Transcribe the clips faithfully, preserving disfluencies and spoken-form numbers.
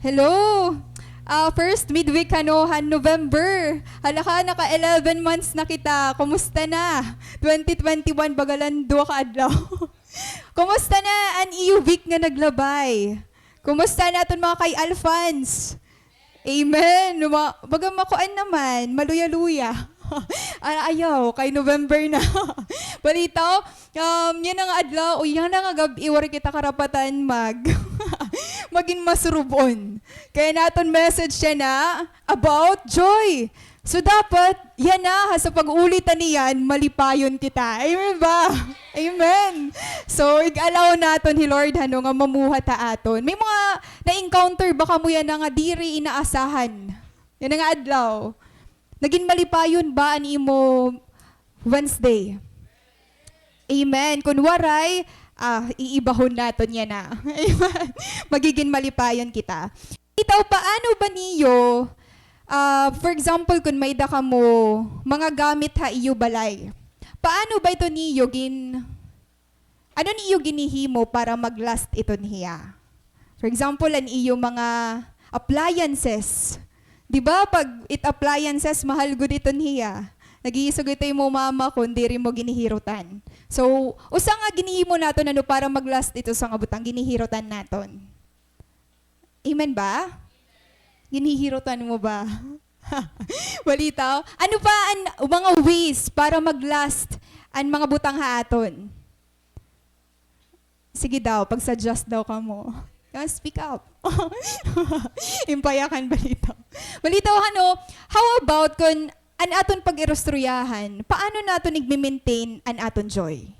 Hello! Ah, first midweek, ano, han November. Hala ka, naka eleven months na kita. Kumusta na? Twenty twenty-one, baga la duha ka adlaw. Kumusta na an iyo week nga naglabay? Kumusta na aton mga Kay Al fans? Amen. Luma-, baga makuan naman, maluya-luya. Ah, ayaw, kay November na. Balitaw, um, yana nga adlaw, o yana nga gab-i, waray kita karapatan mag-, magin masurub-on. Kay an aton message yana about joy. So, dapat, yana, ha, sa pag-uli ta niyan, malipayon kita. Amen ba? Amen. So, ig-allow naton hi Lord, hano, nga mamuhat ha aton. May mga na-encounter ba kamo yana nga diri inaasahan? Yana nga adlaw. Nagin malipayon ba an imo Wednesday? Amen. Kun waray, ah, iibahon naton yana. Amen. Magigin malipayon kita. Itaw, paano ba niyo, ah, for example, kun may-ada kamo mga gamit ha iyo balay, paano ba ito niyo gin-, ano niyo ginhihimo para mag-last iton hiya? For example, an iyo mga appliances. Di ba, pag it appliances, mahal gud iton hiya. Nag-iisog ito imo mama kun diri mo ginhihirutan. So, usa nga ginhihimo naton, ano, para mag-last ito sa nga butang, ginhihirutan naton. Amen ba? Ginhihirutan mo ba? Balitaw. Ano pa an mga ways para mag-last an mga butang ha aton? Sige daw, pag-suggest daw kamo. Come, speak up. Impayakan, balitaw. Balitaw, ano, how about kun an aton pag-irusturyahan, paano naton igme-maintain an aton joy?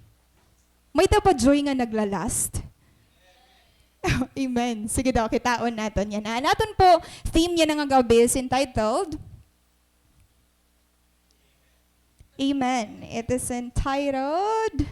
May-ada ba joy nga nagla-last? Amen. Sige daw, kitaon naton yana. An aton po theme yana nga gab-i is entitled, Amen. It is entitled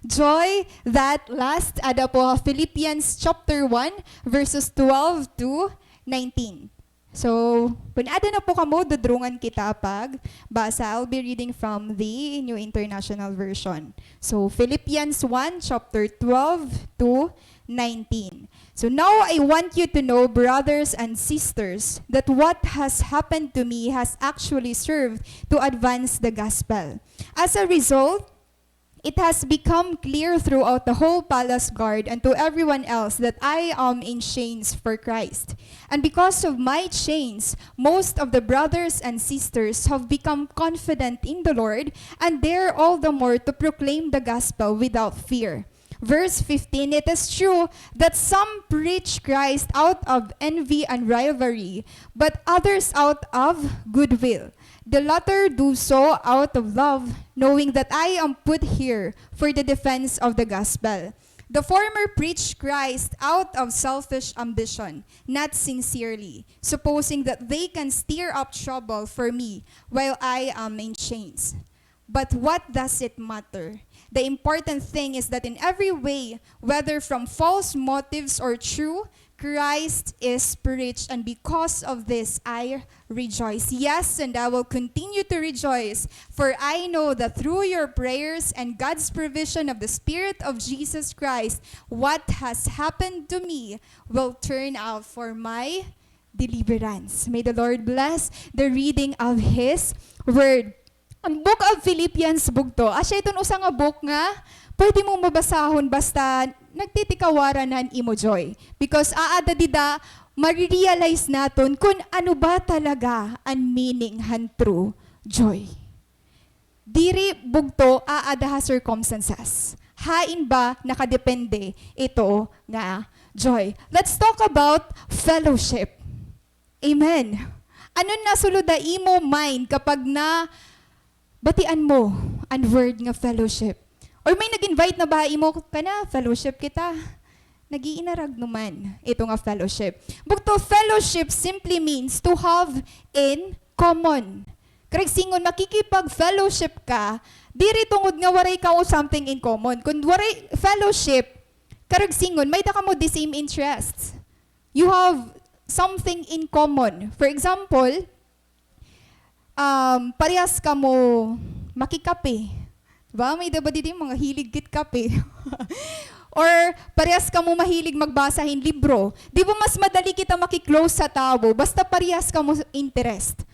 Joy That Lasts. Ada po ha Philippians chapter one, verses twelve to nineteen. So, kun ada na po kamo, dudrungan kita pagbasa. I'll be reading from the New International Version. So, Philippians one, chapter twelve to nineteen. So now I want you to know, brothers and sisters, that what has happened to me has actually served to advance the gospel. As a result, it has become clear throughout the whole palace guard and to everyone else that I am in chains for Christ. And because of my chains, most of the brothers and sisters have become confident in the Lord and dare all the more to proclaim the gospel without fear. Verse fifteen, it is true that some preach Christ out of envy and rivalry, but others out of goodwill. The latter do so out of love, knowing that I am put here for the defense of the gospel. The former preach Christ out of selfish ambition, not sincerely, supposing that they can stir up trouble for me while I am in chains. But what does it matter? The important thing is that in every way, whether from false motives or true, Christ is preached, and because of this I rejoice. Yes, and I will continue to rejoice, for I know that through your prayers and God's provision of the Spirit of Jesus Christ, what has happened to me will turn out for my deliverance. May the Lord bless the reading of His Word. An book of Philippians, bugto, asya iton usa nga book nga pwede mo mabasahon basta nagtitikawaran na an imo joy. Because aada dida, marirealize naton kun ano ba talaga an meaning han true joy. Diri bugto aada ha circumstances. Hain ba nakadepende ito nga joy? Let's talk about fellowship. Amen. Ano an nasulod ha imo mind kapag nabatian mo an word nga fellowship? Or may nag-invite na ba ha imo, kana, fellowship kita? Nag-iinaragno man ito nga fellowship. Bugto, fellowship simply means to have in common. Karuyag sidngon, makikipag-fellowship ka, diri tungod nga waray kamo something in common. Kun waray fellowship, karuyag sidngon, may-ada kamo the same interests. You have something in common. For example, um, parehas kamo makikape. Di ba? May-ada ba didi mga hilig gud kape? Or parehas kamo mahilig magbasa hin libro. Di ba mas madali kita maki-close ha tawo basta parehas kamo interest?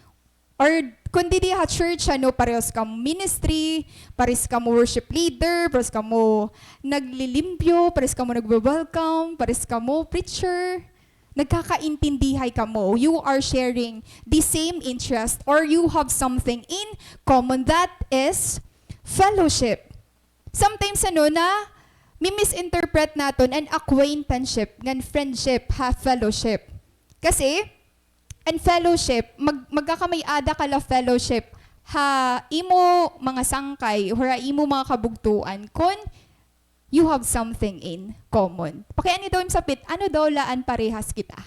Or kon didi ha church, ano, parehas kamo ministry, parehas kamo worship leader, parehas kamo naglilimpyo, parehas kamo nagwe-welcome, parehas kamo preacher. Nagkakaintindihay kamo. You are sharing the same interest or you have something in common. That is fellowship. Sometimes, ano, nami-misinterpret naton an acquaintanceship ngan friendship ha fellowship. Kasi, an fellowship, mag-, magkakamay-ada ka la fellowship ha imo mga sangkay or ha imo mga kabugtoan kon you have something in common. Pakiana daw im sapit, ano daw la an parehas kita?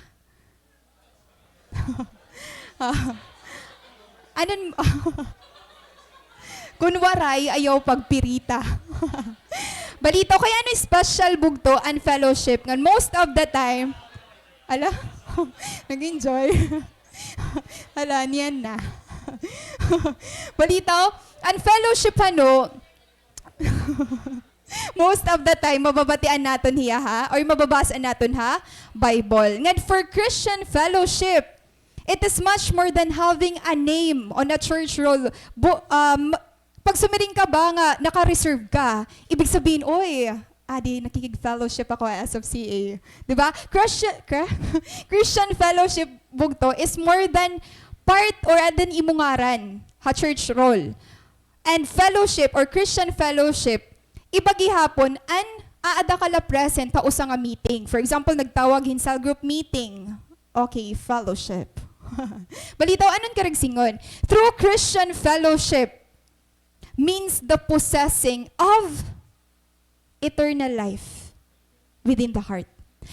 Anon, kon waray, ayaw pagpirita. Balitaw, kay ano special bugto an fellowship ngan most of the time, ala, nag-enjoy. Ala, niyan na. Balitaw, an fellowship, ano, most of the time, mababatian naton hiya ha, or mababasa naton ha Bible. Ngan for Christian fellowship, it is much more than having a name on a church roll. Bu-, um, pag sumiring ka ba nga naka-reserve ka, ibig sabihin, oy, adi, nakikig-fellowship ako as of C A. Di ba? Christian, Chri-, Christian fellowship, bugto, is more than part or adan imo ngaran ha church roll. And fellowship or Christian fellowship, iba gihapon an aada ka la present ha usa nga meeting. For example, nagtawag hin cell group meeting. Okay, fellowship. Balitaw, anon karuyag singon? True Christian fellowship means the possessing of eternal life within the heart.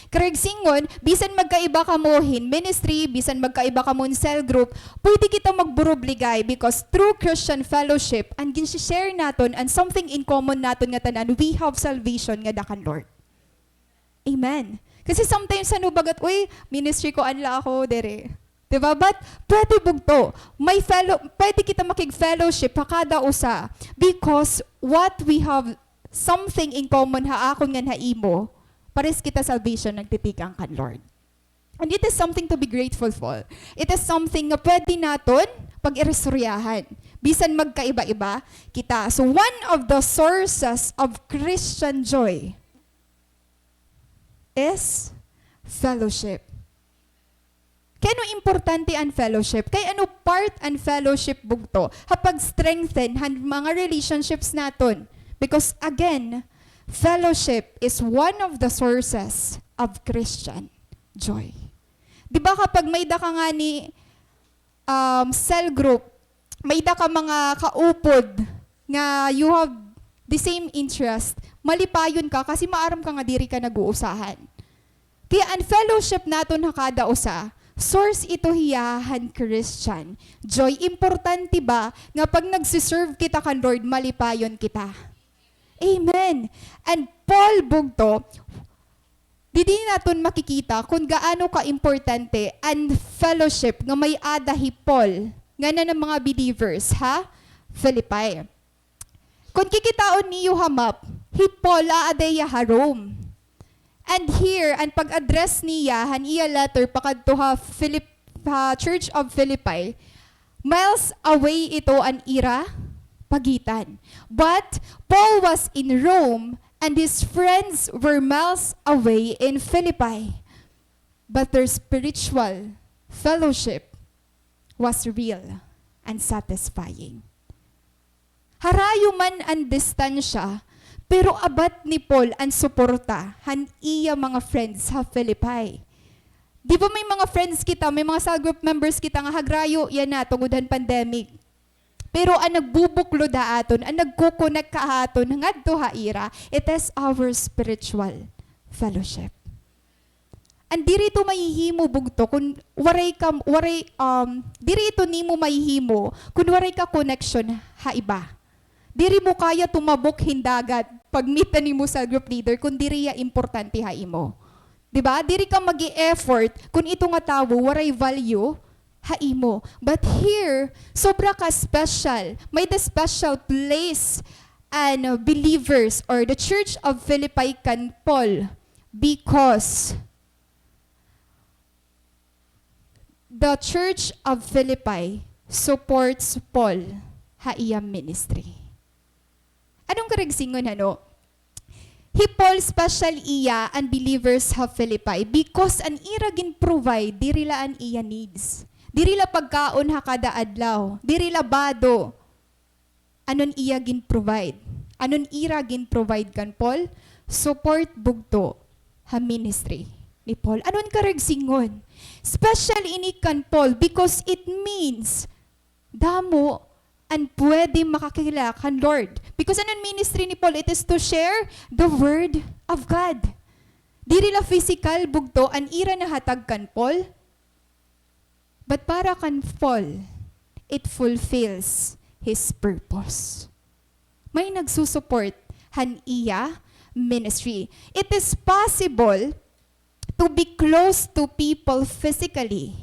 Karuyag singon, bisan magkaiba kamo hin ministry, bisan magkaiba kamo hin cell group, pwede kita magburubligay because true Christian fellowship, an ginsi-share naton, an something in common naton nga tanan, we have salvation nga da kan Lord. Amen. Kasi sometimes, ano, bagat, uy, ministry ko, anla ako, diri. Di ba? But pwede bugto. May fellow, pwede kita makig-fellowship ha kada usa because what we have something in common ha akon ngan ha imo, pares kita salvation nagtitikang kan Lord. And it is something to be grateful for. It is something nga pwede naton pag-iristoryahan. Bisan magkaiba-iba kita. So one of the sources of Christian joy is fellowship. Kay ano importante an fellowship? Kay ano part an fellowship bugto ha pag-strengthen han mga relationships naton? Because again, fellowship is one of the sources of Christian joy. Di ba kapag may-ada ka ngani, um, cell group, may-ada ka mga kaupod nga you have the same interest, malipayon ka kasi maaram ka nga diri ka nag-uusahan. Kaya an fellowship naton ha kada usa, source ito hiya han Christian joy. Importante ba nga pag nagsiserve kita kan Lord, malipayon kita? Amen. And Paul bugto, didi naton makikita kon gaano ka-importante an fellowship nga may-ada hi Paul ngan an mga believers ha Philippi. Kon kikitaon niyo ha map, hi Paul aada hiya ha Rome. And here, an pag-address niya han iya letter pakadto ha Philip-, ha Church of Philippi, miles away ito an ira pagitan. But Paul was in Rome and his friends were miles away in Philippi. But their spiritual fellowship was real and satisfying. Harayo man an distansya, pero abat ni Paul an suporta han iya mga friends ha Philippi. Di ba may mga friends kita, may mga cell group members kita nga hagrayo yana tungod han pandemic. Pero an nagbubuklod ha aton, an nagko-connect ha aton ngadto ha ira, it is our spiritual fellowship. And diri ito mahihimo bugto kon waray ka, waray, um, diri ito nimo mahihimo kon waray ka connection ha iba. Diri mo kaya tumabok hin dagat pag-meet an imo cell group leader kon diri hiya importante ha imo. Di ba? Diri ka mag-e-effort kon ito nga tawo waray value ha imo. But here, sobra ka special. May-ada special place an believers or the Church of Philippi kan Paul because the Church of Philippi supports Paul ha iya ministry. Ano an karuyag singon, ano? Hi Paul special iya an believers ha Philippi because an ira gin-provide, diri la an iya needs. Diri la pagkaon ha kada adlaw. Diri la bado. Ano an iya gin-provide? Ano an ira gin-provide kan Paul? Support bugto ha ministry ni Paul. Ano an karuyag singon? Special ini kan Paul because it means damo an pwede makakilala kan Lord. Because ano an ministry ni Paul? It is to share the word of God. Diri la physical bugto an ira nahatag kan Paul. But para kan Paul, it fulfills his purpose. May nagsusupport han iya ministry. It is possible to be close to people physically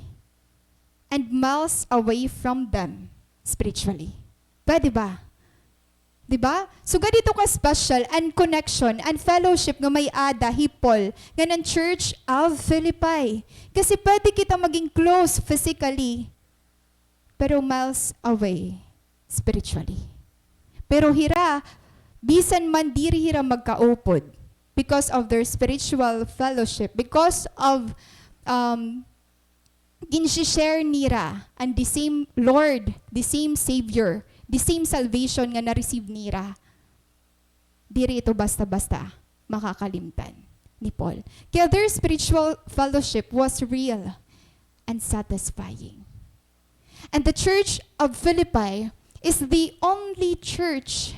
and miles away from them spiritually. Pwede ba? Di ba? Sugad ito ka special an connection, an fellowship nga may-ada hi Paul ngan an Church of Philippi. Kasi pwede kita maging close physically, pero miles away spiritually. Pero hira, bisan man diri hira magkaupod because of their spiritual fellowship, because of, um, ginshi-share nira an the same Lord, the same Savior, the same salvation nga na-receive nira. Diri ito basta-basta makakalimtan ni Paul. Kaya their spiritual fellowship was real and satisfying. And the Church of Philippi is the only church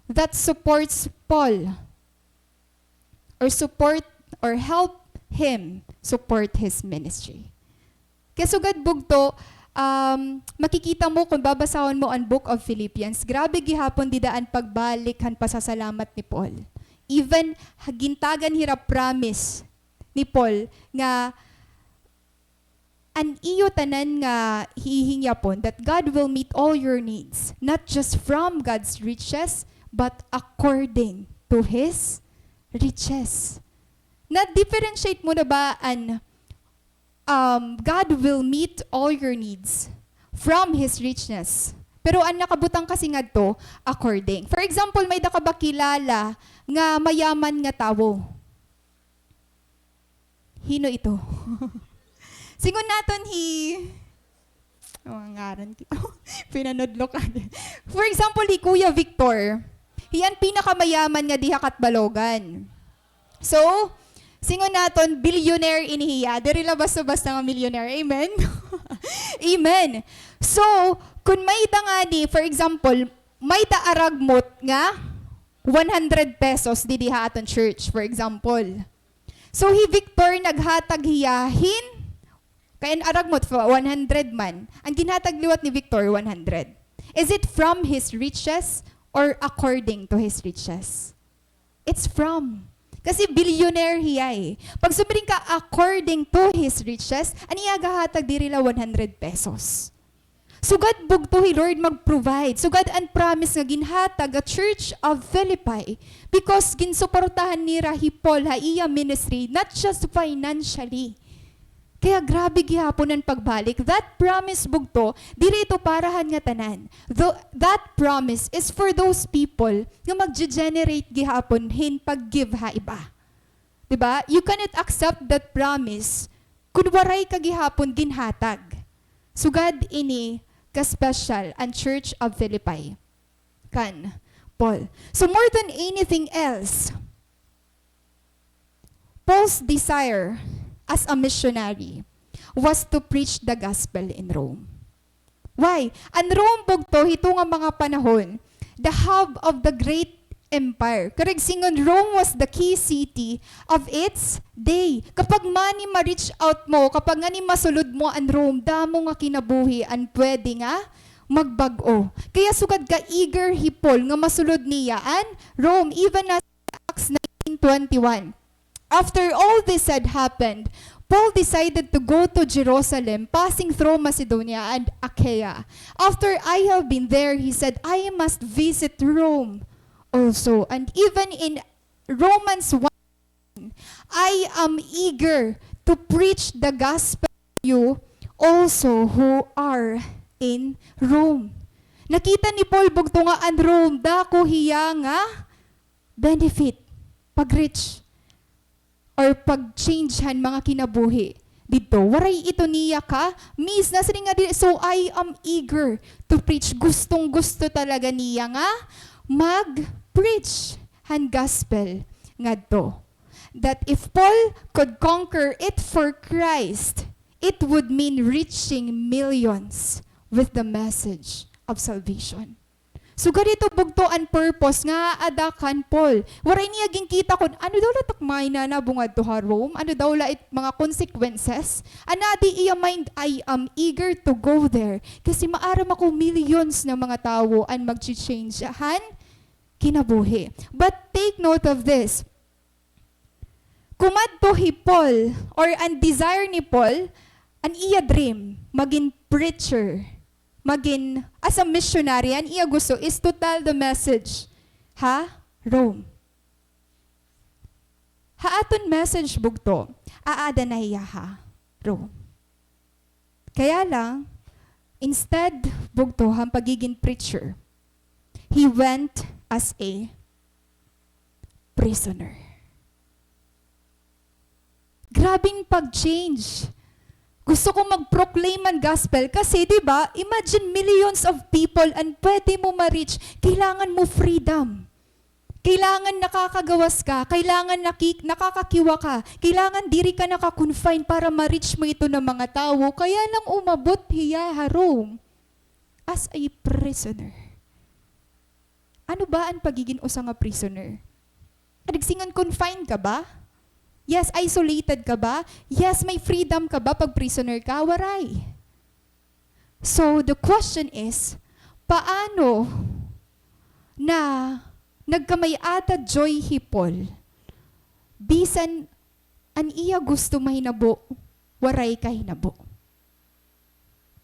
that supports Paul or support or help him support his ministry. Kay sugad bugto, um, makikita mo kon babasahon mo an Book of Philippians, grabe gihapon dida an pagbalik han pasasalamat ni Paul. Even ha-, gintagan hira promise ni Paul nga an iyo tanan nga hihingyapon, that God will meet all your needs, not just from God's riches, but according to His riches. Na-differentiate mo na ba an, um, God will meet all your needs from His richness? Pero an nakabutang kasi ngadto, according. For example, may-ada ka ba kilala nga mayaman nga tawo? Hino ito? Singon naton hi, oh, ngaran kita. Pinanudlok ka. For example, hi Kuya Victor. Hi an pinakamayaman nga diha Catbalogan. So, singon naton, billionaire ini hiya. Diri la basta-basta nga millionaire. Amen? Amen. So, kun may-ada ngani, for example, may-ada aragmot nga one hundred pesos didi ha aton church, for example. So, hi Victor naghatag hiya hin, kay an aragmot, one hundred man. An ginhatag liwat ni Victor, one hundred. Is it from his riches or according to his riches? It's from. Kasi billionaire hiya, eh. Pag sumring ka according to his riches, an iya gahatag diri la one hundred pesos. Sugad bugto hi Lord mag-provide. Sugad an promise nga ginhatag ha Church of Philippi, because ginsuportahan nira hi Paul ha iya ministry, not just financially. Kaya grabe gihapon an pagbalik. That promise bugto, diri ito para han ngatanan. Tho-, that promise is for those people nga magge-generate gihapon hin pag-give ha iba. Di ba? You cannot accept that promise kun waray ka gihapon ginhatag. Sugad ini ka special an Church of Philippi kan Paul. So more than anything else, Paul's desire as a missionary was to preach the gospel in Rome. Why? An Rome bugto hito nga mga panahon, the hub of the great empire. Karuyag singon, Rome was the key city of its day. Kapag ngani ma-reach out mo, kapag ngani masulod mo an Rome, damo nga kinabuhi an pwede nga magbag-o. Kaya sugad ka eager hi Paul nga masulod niya an Rome, even as Acts nineteen twenty-one. After all this had happened, Paul decided to go to Jerusalem, passing through Macedonia and Achaia. "After I have been there," he said, "I must visit Rome also. And even in Romans one, "I am eager to preach the gospel to you also who are in Rome." Nakita ni Paul bugto nga an Rome, dako hiya nga benefit, pag-reach, or pag-change han mga kinabuhi didto. Waray ito niya ka-miss. Nasiring nga diri, "So I am eager to preach." Gustong-gusto talaga niya nga mag-preach han gospel ngadto. That if Paul could conquer it for Christ, it would mean reaching millions with the message of salvation. So, ganito bugto an purpose nga aada kan Paul. Waray niya ginkita kon ano daw la it ak mga hinanabo ngadto ha Rome, ano daw la it mga consequences. An aadi iya mind, "I am eager to go there. Kasi maaram ako millions nga mga tawo an magche-change han kinabuhi." But take note of this. Kumadto hi Paul, or an desire ni Paul, an iya dream, magin preacher, magin as a missionary, an iya gusto is to tell the message ha Rome. Ha aton message bugto, aada na hiya ha Rome. Kaya lang, instead bugto han pagigin preacher, he went as a prisoner. Grabing pag-change. Gusto ko mag-proclaim an gospel kasi, di ba, imagine millions of people an pwede mo ma-reach. Kailangan mo freedom. Kailangan nakakagawas ka, kailangan naki-, nakakakiwa ka, kailangan diri ka naka-confine para ma-reach mo ito nga mga tawo. Kaya lang umabot hiya ha Rome as a prisoner. Ano ba an pagigin usa nga prisoner? Kadagsingan confined ka ba? Yes, isolated ka ba? Yes, may freedom ka ba pag prisoner ka? Waray. So, the question is, paano na nagkamay-ada joy hi Paul, bisan an iya gusto mahinabo, waray kahinabo?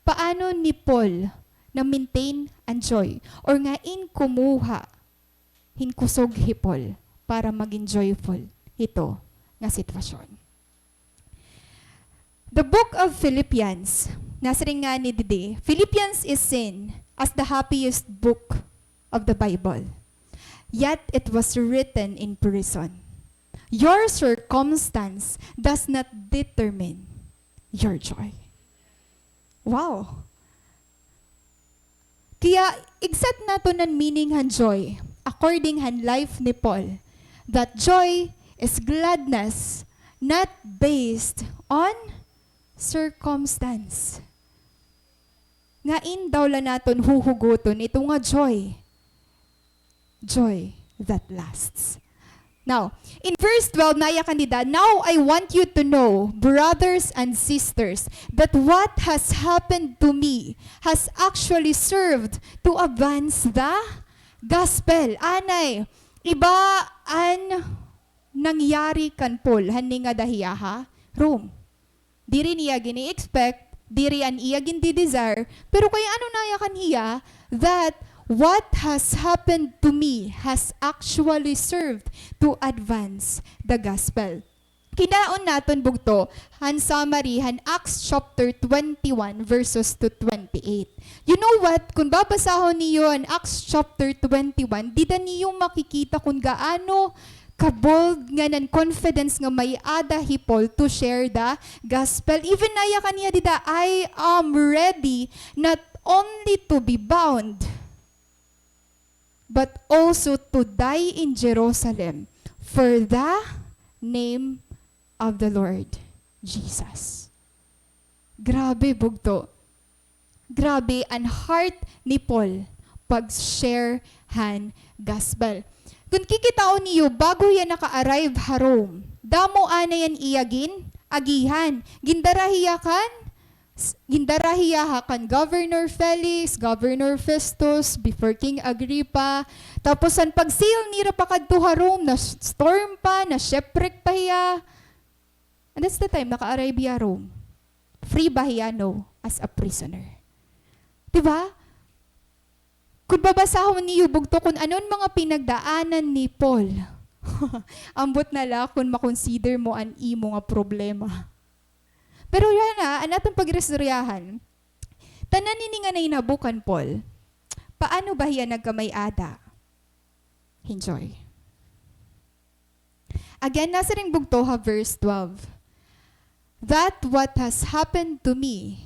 Paano ni Paul na-maintain an joy? Or ngan kumuha hin kusog hi Paul para magin joyful hito nga sitwasyon? The book of Philippians, nasiring ngani didi, Philippians is seen as the happiest book of the Bible. Yet it was written in prison. Your circumstance does not determine your joy. Wow! Kaya, i-set naton an meaning han joy, according han life ni Paul, that joy is gladness not based on circumstance. Ngan daw la naton huhugoton ito nga joy. Joy that lasts. Now, in verse twelve, nayakan dida, "Now I want you to know, brothers and sisters, that what has happened to me has actually served to advance the gospel." Anay, iba an nangyari kan Paul han ningada hiya ha Rome. Diri niya gini-expect, diri an iya gindi-desire, pero kay ano nayakan hiya that what has happened to me has actually served to advance the gospel. Kinaon naton bugto han summary han Acts chapter twenty-one, verses to twenty-eight. You know what? Kon babasahon niyo an Acts chapter twenty-one, dida niyo makikita kon gaano ka-bold ngan an confidence nga may-ada hi Paul to share the gospel. Even nayakan niya dida, "I am ready not only to be bound, but also to die in Jerusalem for the name of the Lord Jesus." Grabe, bugto. Grabe an heart ni Paul pag-share han gospel. Kon kikitaon niyo, bago hiya naka-arrive ha Rome, damo anay an iya gin-agihan. Gindara hiya kan, s-, gindara hiya ha kan Governor Felix, Governor Festus, before King Agrippa. Tapos an pag-sail nira pakadto ha Rome, na-storm pa, na-shipwreck pa hiya. And that's the time naka-arrive hiya Rome. Free ba hiya? No, as a prisoner. Di ba? Kun babasahon niyo bugto kun ano an mga pinagdaanan ni Paul, ambot na la kun ma-consider mo an imo nga problema. Pero yana, an aton pag-iristoryahan, tanan ini nga nahinabo kan Paul, paano ba hiya nagkamay-ada? Enjoy. Again, nasiring bugto ha verse twelve, "That what has happened to me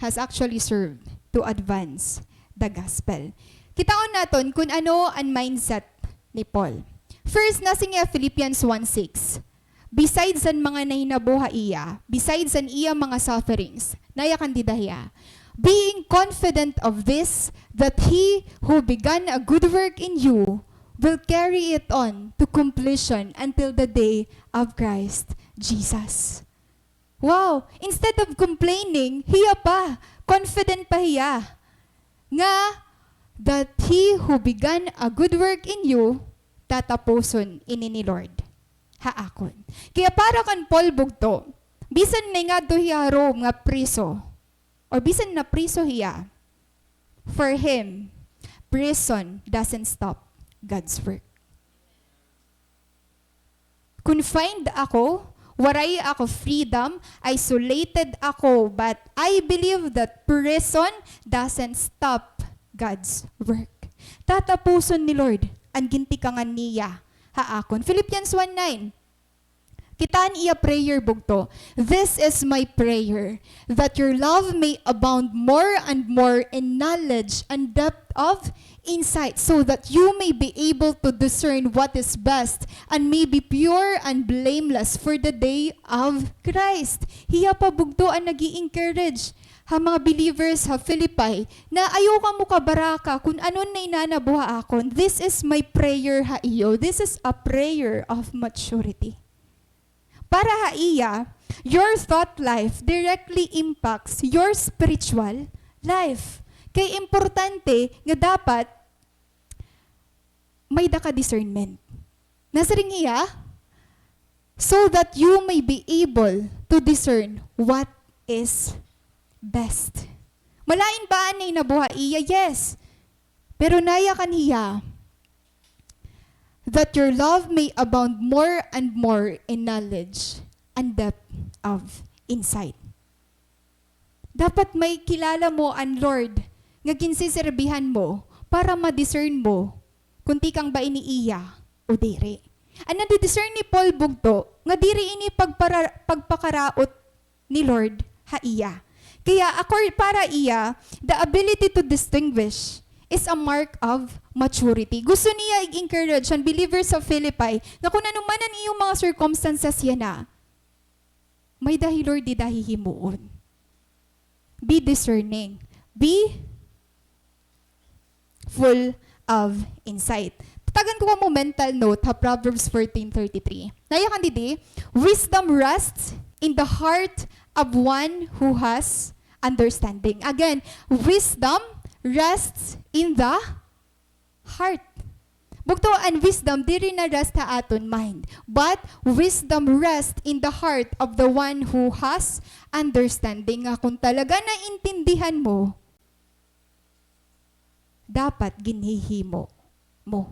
has actually served to advance the gospel." Kitaon naton kun ano an mindset ni Paul. First, nasiring hiya Philippians one six, besides han mga nahinabo ha iya, besides han iya mga sufferings, nayakan dida hiya, "Being confident of this, that he who began a good work in you will carry it on to completion until the day of Christ Jesus." Wow! Instead of complaining, hiya pa, confident pa hiya nga that he who began a good work in you, tatapuson ini ni Lord ha akon. Kaya para kan Paul bugto, bisan nahingadto hiya ha Rome nga priso, or bisan napriso hiya, for him, prison doesn't stop God's work. Confined ako, waray ako freedom, isolated ako, but I believe that prison doesn't stop God's work. Tatapuson ni Lord an gintikangan niya ha akon. Philippians one nine. Kita an iya prayer bugto. "This is my prayer, that your love may abound more and more in knowledge and depth of insight, so that you may be able to discern what is best and may be pure and blameless for the day of Christ." Hiya pa bugto an nag-i-encourage ha mga believers ha Philippi na ayaw kamo kabaraka kun ano an nahinabo ha akon. This is my prayer ha iyo. This is a prayer of maturity. Para ha iya, your thought life directly impacts your spiritual life. Kay importante nga dapat may-ada ka discernment. Nasiring hiya, "So that you may be able to discern what is best." Malain ba an nahinabo ha iya? Yes. Pero nayakan hiya, "That your love may abound more and more in knowledge and depth of insight." Dapat may kilala mo an Lord nga ginsiserbihan mo para ma-discern mo kon tikang ba ini iya o diri. An nadi-discern ni Paul bugto nga diri ini pagpara-, pagpakaraot ni Lord ha iya. Kaya, akor-, para iya, the ability to distinguish is a mark of maturity. Gusto niya i-encourage an believers sa Philippi nga kun ano man an iyong mga circumstances yana, may-ada hi Lord dida hihimuon. Be discerning. Be full of insight. Tatagan ko kamo mental note ha Proverbs fourteen thirty-three. Nayakan didi, "Wisdom rests in the heart of one who has understanding." Again, wisdom rests in the heart. Bugto, an wisdom diri na-rest ha aton mind, but wisdom rests in the heart of the one who has understanding. Nga kon talaga naintindihan mo, dapat ginhihimo mo.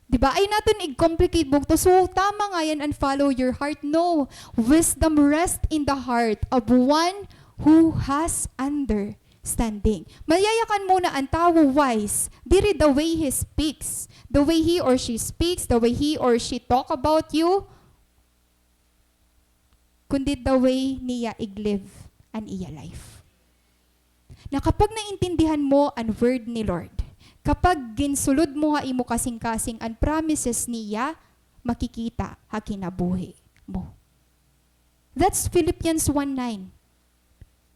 Di ba? Ayaw naton i-complicate bugto. So, tama ngay-an an follow your heart. No. Wisdom rests in the heart of one who has understanding. Mayayakan mo na an tawo wise, diri the way he speaks, the way he or she speaks, the way he or she talk about you, kundi the way niya ig-live an iya life. Na kapag naintindihan mo an word ni Lord, kapag ginsulod mo ha imo kasingkasing an promises niya, makikita ha kinabuhi mo. That's Philippians one nine.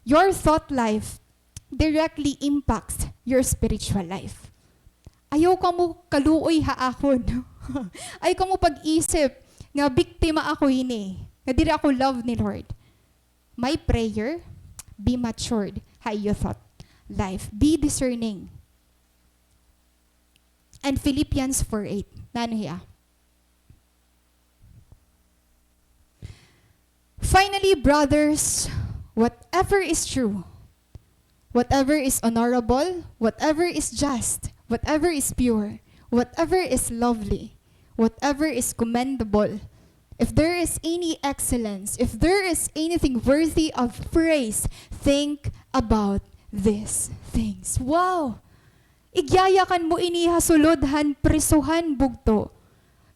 Your thought life directly impacts your spiritual life. Ayaw kamo kaluoy ha akon. Ayaw kamo pag-isip nga biktima ako hini, nga diri ako love ni Lord. My prayer, be matured ha iyo thought life. Be discerning. And Philippians four eight. Nano hiya? Finally, brothers, whatever is true, Whatever is honorable, whatever is just, whatever is pure, whatever is lovely, whatever is commendable, if there is any excellence, if there is anything worthy of praise, think about these things. Wow! Igyayakan mo ini ha sulod han prisohan, bugto.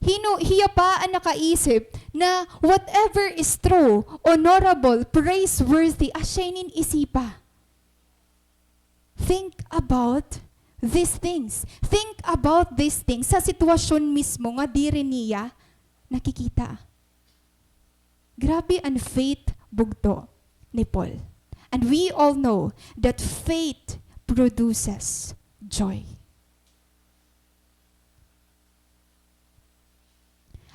Hino, hiya pa an nakaisip na whatever is true, honorable, praiseworthy, asya inin isipa. Think about these things. Think about these things sa sitwasyon mismo nga diri niya nakikita. Grabe an faith, bugto, ni Paul. And we all know that faith produces joy.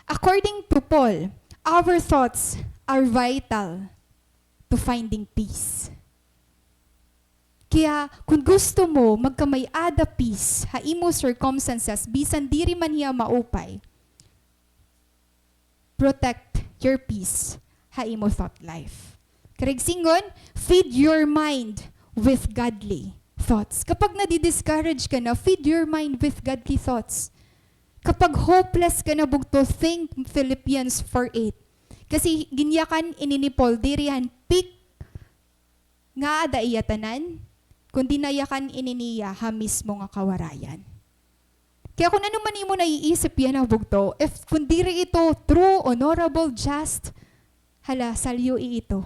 According to Paul, our thoughts are vital to finding peace. Kaya, kun gusto mo magkamay-ada peace ha imo circumstances, bisan diri man hiya maupay, protect your peace ha imo thought life. Karuyag sidngon, feed your mind with godly thoughts. Kapag nadi-discourage ka na, feed your mind with godly thoughts. Kapag hopeless ka na, bugto, think Philippians four eight. Kasi ginyakan ini ni Paul diri han peak nga ada iya tanan, kundi nayakan ini niya ha mismo nga kawarayan. Kaya kun ano man imo naiisip yana, bugto, if kun diri ito true, honorable, just, hala, salyo-i ito.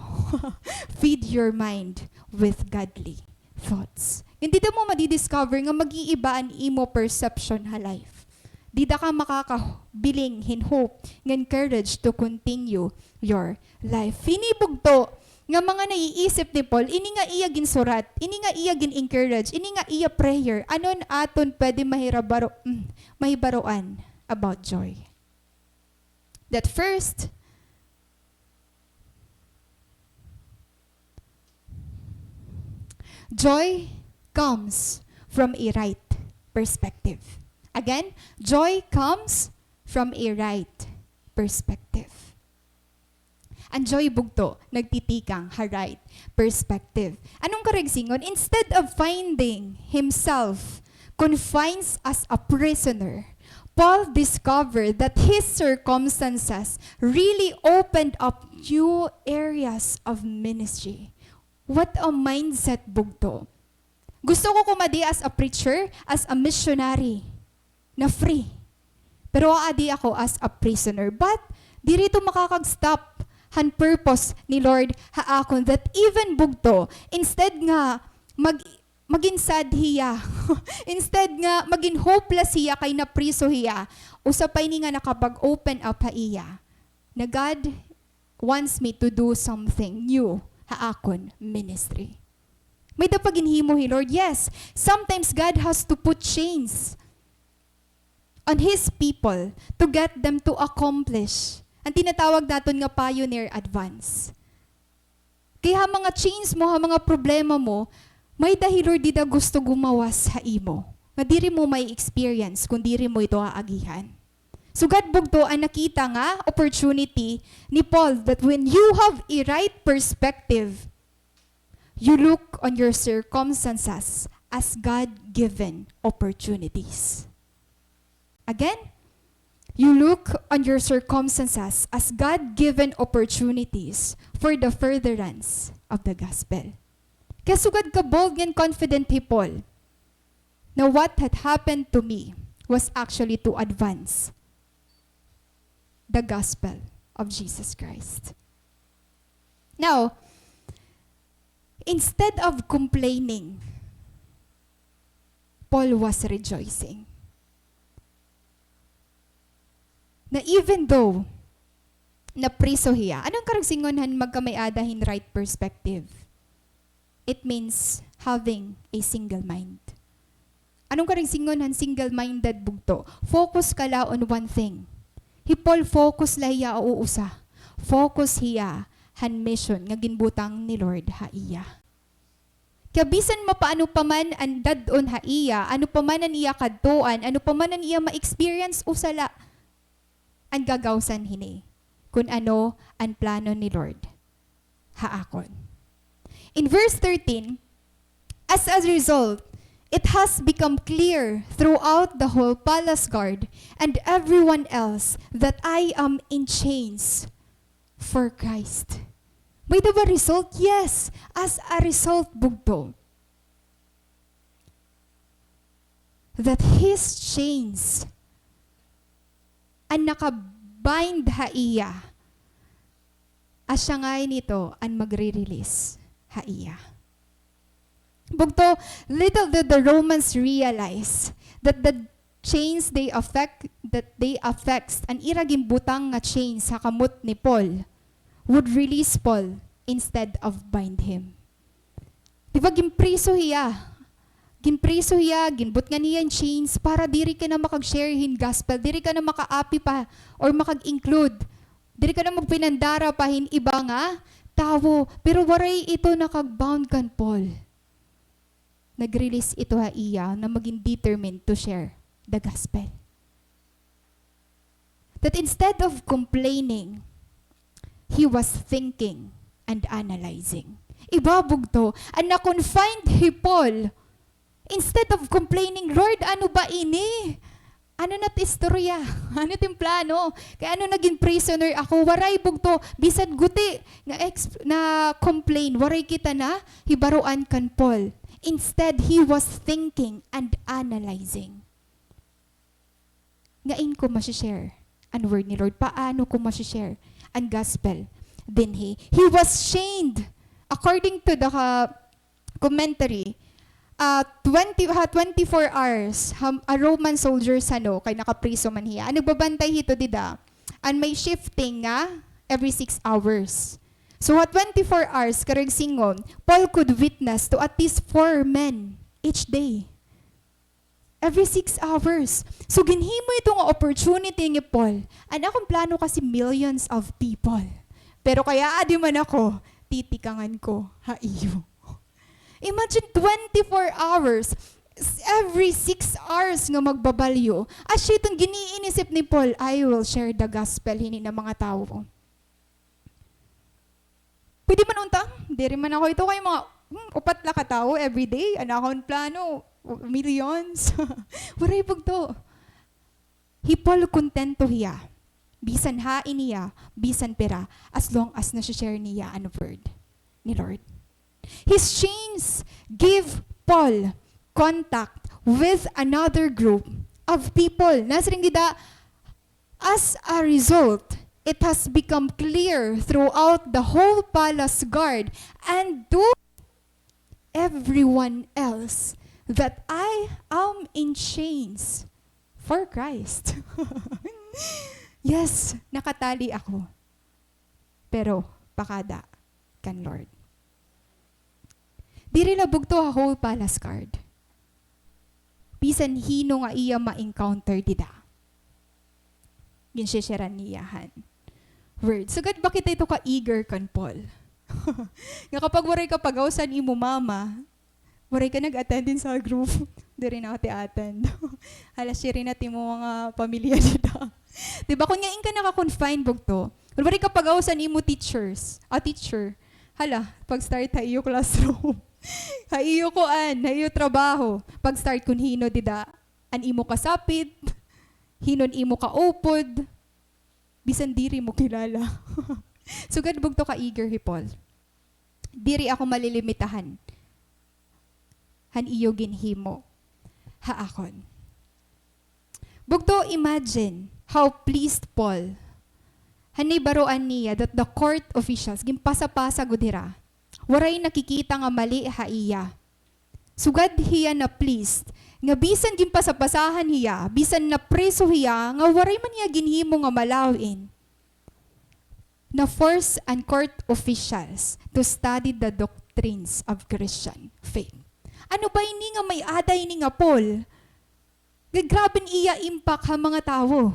Feed your mind with godly thoughts. Ngan dida mo madi-discover nga mag-iiba an imo perception ha life. Dida ka makakabiling hin hope ngan courage to continue your life. Hini, bugto, nga mga naiisip ni Paul, ini nga iya ginsurat, ini nga iya gin-encourage, ini nga iya prayer, ano an aton pwede mahirabaro-, mm, mahibaroan about joy? That first, joy comes from a right perspective. Again, joy comes from a right perspective. An joy, bugto, nagtitikang ha right perspective. Ano an karuyag sidngon? Instead of finding himself confined as a prisoner, Paul discovered that his circumstances really opened up new areas of ministry. What a mindset, bugto. Gusto ko kumadi as a preacher, as a missionary, na free. Pero aadi ako as a prisoner. But diri ito makakag-stop han purpose ni Lord ha akon, that even, bugto, instead nga mag-, magin sad hiya, instead nga magin hopeless hiya kay napriso hiya, usa pa ini nga nakapag-open up ha iya na God wants me to do something new ha akon ministry. May-ada pa ginhimo hi Lord. Yes, sometimes God has to put chains on His people to get them to accomplish an tinatawag naton nga pioneer advance. Kay ha mga chains mo, ha mga problema mo, may-ada hi Lord dida gusto gumawas ha imo nga diri mo ma-experience kun diri mo ito aagihan. So, God, bugto, an nakita nga opportunity ni Paul, that when you have a right perspective, you look on your circumstances as God-given opportunities. Again, you look on your circumstances as God-given opportunities for the furtherance of the gospel. Kaya sugad ka bold ngan confident hi Paul na what had happened to me was actually to advance the gospel of Jesus Christ. Now, instead of complaining, Paul was rejoicing. Na even though napriso hiya, ano an karuyag sidngon han magkamay-ada hin right perspective? It means having a single mind. Ano an karuyag sidngon han single-minded, bugto? Focus ka la on one thing. Hi Paul, focus la hiya ha uusa. Focus hiya han mission nga ginbutang ni Lord ha iya. Kaya bisan mapaano pa man an dad-on ha iya, ano pa man an iya kadtuan, ano pa man an iya ma-experience, usa la an gagawsan hini, kun ano an plano ni Lord ha akon. In verse thirteen, As a result, it has become clear throughout the whole palace guard and everyone else that I am in chains for Christ. May-ada ba result? Yes. As a result, bugto, that his chains an naka-bind ha iya, asya ngay-an ito an magre-release ha iya. Bugto, little did the Romans realize that the chains they affect, that they affects, an ira ginbutang nga chains ha kamot ni Paul would release Paul instead of bind him. Di ba, ginpriso hiya. Ginpriso hiya, ginbutngan hiya hin chains para diri ka na makag-share hin gospel, diri ka na makaapi pa or makag-include. Diri ka na magpinandara pa hin iba nga tawo. Pero waray ito nakag-bound kan Paul. Nag-release ito ha iya na maging determined to share the gospel. That instead of complaining, he was thinking and analyzing. Iba, bugto, an na-confined hi Paul, instead of complaining, "Lord, ano ba ini? Ano na it istorya? Ano it im plano? Kay ano naging prisoner ako?" Waray, bugto, bisan guti nga exp-, na complain, waray kita nahibaroan kan Paul. Instead, he was thinking and analyzing. Ngain ko masi-share an word ni Lord? Paano ko masi-share an gospel dinhi? He was chained. According to the, ah, commentary, ah, twenty, ha, twenty-four hours, ha, a Roman soldiers, ano, kay nakapriso man hiya. An nagbabantay hito dida, an may shifting nga every six hours. So, ha twenty-four hours, karuyag sidngon, Paul could witness to at least four men each day. Every six hours. So, ginhimo ito nga opportunity ni Paul. An akon plano kasi millions of people. Pero kay aadi man ako, titikangan ko ha iyo. Imagine, twenty-four hours, s-, every six hours nga magbabalyo. Asya iton gin-iinisip ni Paul, "I will share the gospel hini nga mga tawo." Pwede man unta, diri man ako ito kay mga, hmm, upat la ka tawo everyday, an akon plano, millions. Waray bugto. Hi Paul, kontento hiya. Bisan hain hiya, bisan pira, as long as nasi-share niya an word ni Lord. His chains give Paul contact with another group of people. Nasiring dida, as a result, it has become clear throughout the whole palace guard and to everyone else that I am in chains for Christ. Yes, nakatali ako. Pero pakada kan Lord. Diri la bugto ha whole palace guard. Bisan hin-o nga iya ma-encounter dida, ginshe-share-an niya han word. Sugad ba kita ito ka-eager kan Paul? Nga kapag waray ka pagawas han imo mama, waray ka nag-attend hin cell group. Diri na ako ti attend. Hala, share na it imo mga pamilya dida. Di ba, kon ngain ka naka-confine bugto, waray ka pagawas han imo teachers, ah, teacher. Hala, pag-start ha iyo classroom, ha iyo kuan, ha iyo trabaho, pag-start kon hin-o dida an imo kasapit, hin-o an imo kaupod, bisan diri mo kilala. Sugad bugto ka-eager hi Paul. Diri ako malilimitahan han iyo ginhimo ha akon. Bugto, imagine how pleased Paul han nahibaroan niya that the court officials, ginpasapasa gud hira, waray nakikita nga mali ha iya. Sugad hiya na-pleased nga bisan ginpasapasahan hiya, bisan napriso hiya, nga waray man hiya ginhimo nga malawin, na-force an court officials to study the doctrines of Christian faith. Ano ba ini nga may-ada ini nga Paul? Nga grabe an iya impact ha mga tawo.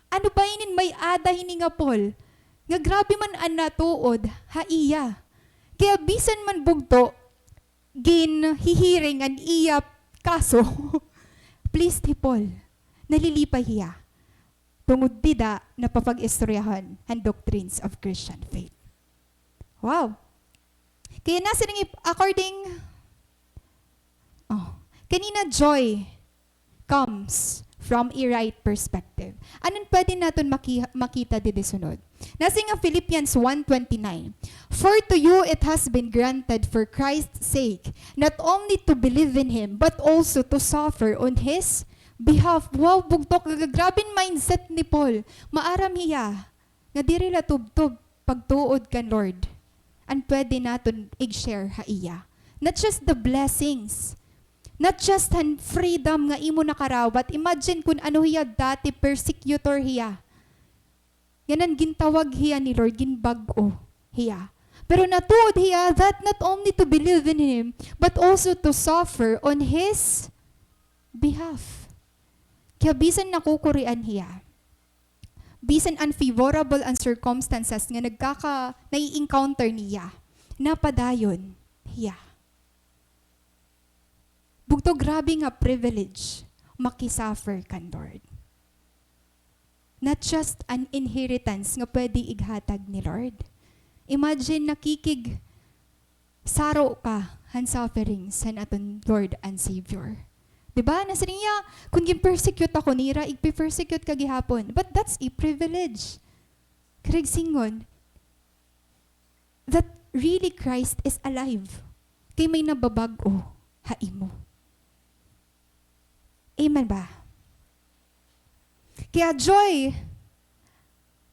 Ano ba ini may-ada hini nga Paul? Nga grabe man an natuod ha iya. Kaya bisan man bugto, ginhihiring an iya kaso, pleased hi Paul. Nalilipay hiya. Tungod dida, napapag-istoryahan an doctrines of Christian faith. Wow! Kaya nasiring hi, according Ini na joy comes from a right perspective. Ano an pwede naton maki-, makita didi sunod? Nasiring an Philippians one twenty-nine, "For to you it has been granted for Christ's sake, not only to believe in Him, but also to suffer on His behalf." Wow, bugto, grabe an mindset ni Paul. Maaram hiya nga diri la tubtob pagtuod kan Lord an pwede naton ig-share ha iya. Not just the blessings, not just han freedom nga imo nakarawat. Imagine kun ano hiya dati, persecutor hiya. Ngan an gintawag hiya ni Lord, ginbag-o hiya. Pero natuod hiya that not only to believe in Him, but also to suffer on His behalf. Kaya bisan nakukurian hiya, bisan unfavorable an circumstances nga nagkaka-, nai-encounter niya, napadayon hiya. Bugto, grabe nga privilege, makisuffer kan Lord. Not just an inheritance nga pwede ighatag ni Lord. Imagine, nakikig-, saro ka han sufferings han aton Lord and Savior. Di ba? Nasiring hiya, "Kun gin-persecute ako nira, igpe-persecute ka gihapon." But that's a privilege. Karuyag sidngon that really Christ is alive. Kay may nababag-o ha imo. Amen ba? Kaya joy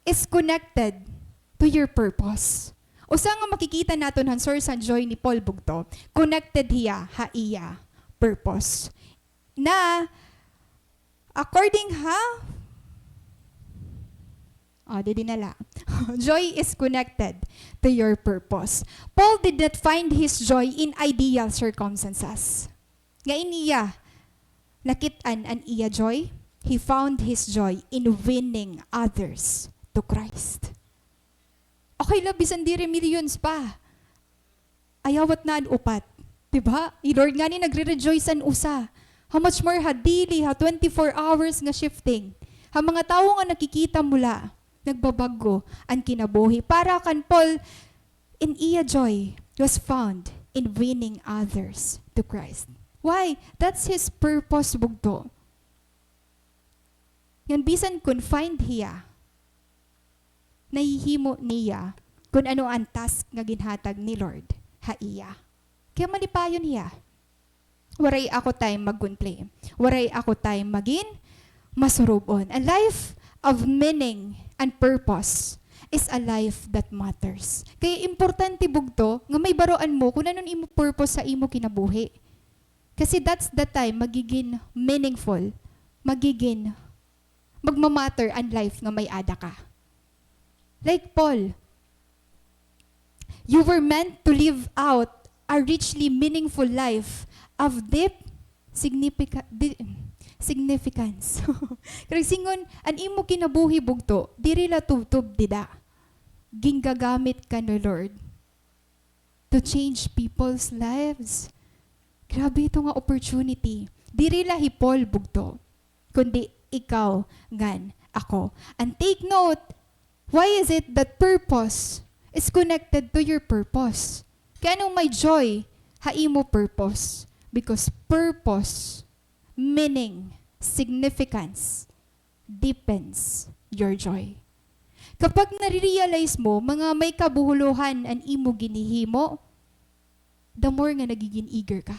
is connected to your purpose. Usa nga makikita naton han source han joy ni Paul, bugto, connected hiya ha iya purpose. Na, according ha, ah, didi na la. Joy is connected to your purpose. Paul did not find his joy in ideal circumstances. Ngan iya nakit-an an iya joy. He found his joy in winning others to Christ. Okay la, bisan diri millions pa. Ayawat na an upat. Di ba? Hi Lord ngani nagre-rejoice an usa. How much more ha daily, ha twenty-four hours nga shifting. Ha mga tawo nga nakikita mo la, nagbabag-o an kinabuhi. Para kan Paul, in iya joy was found in winning others to Christ. Why? That's his purpose, bugto. Ngan bisan confined hiya, nahihimo niya kun ano an task nga ginhatag ni Lord ha iya. Kaya malipayon hiya. Waray ako time mag-complain. Waray ako time magin masurob-on. A life of meaning and purpose is a life that matters. Kaya importante, bugto, nga mahibaroan mo kun ano an imo purpose sa imo kinabuhi. Kasi that's the time magigin meaningful, magigin, magmamatter an life nga may-ada ka. Like Paul, you were meant to live out a richly meaningful life of deep significa-, di-, significance. Karuyag sidngon, an imo kinabuhi, bugto, diri la tubtob dida. Gingagamit ka ni Lord to change people's lives. Grabe ito nga opportunity. Diri la hi Paul, bugto, kundi ikaw ngan ako. And take note, why is it that purpose is connected to your purpose? Kay ano may joy ha imo purpose? Because purpose, meaning, significance, deepens your joy. Kapag nare-realize mo, mga may kabuhuluhan an imo ginhihimo, the more nga nagigin eager ka.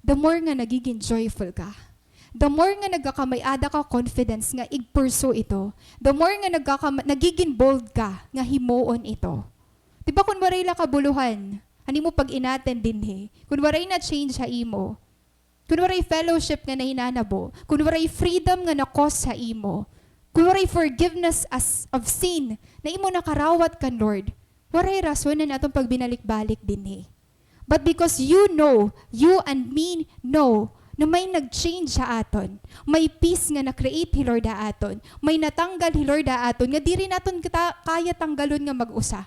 The more nga nagigin joyful ka. The more nga nagkakamay-ada ka confidence nga ig-pursue ito. The more nga nagkakama-, nagigin bold ka nga himuon ito. Di ba, kun waray la kabuhuluhan an imo pag-inattend dinhi, kun waray na change ha imo, kun waray fellowship nga nahinanabo, kun waray freedom nga na-cause ha imo, kun waray forgiveness as, of sin na imo nakarawat kan Lord, waray rason an aton pagbinalik-balik dinhi. But because you know, you and me know, na may nag-change ha aton, may peace nga na-create hi Lord ha aton, may natanggal hi Lord ha aton, nga diri naton kita kaya tanggalon nga mag-usa,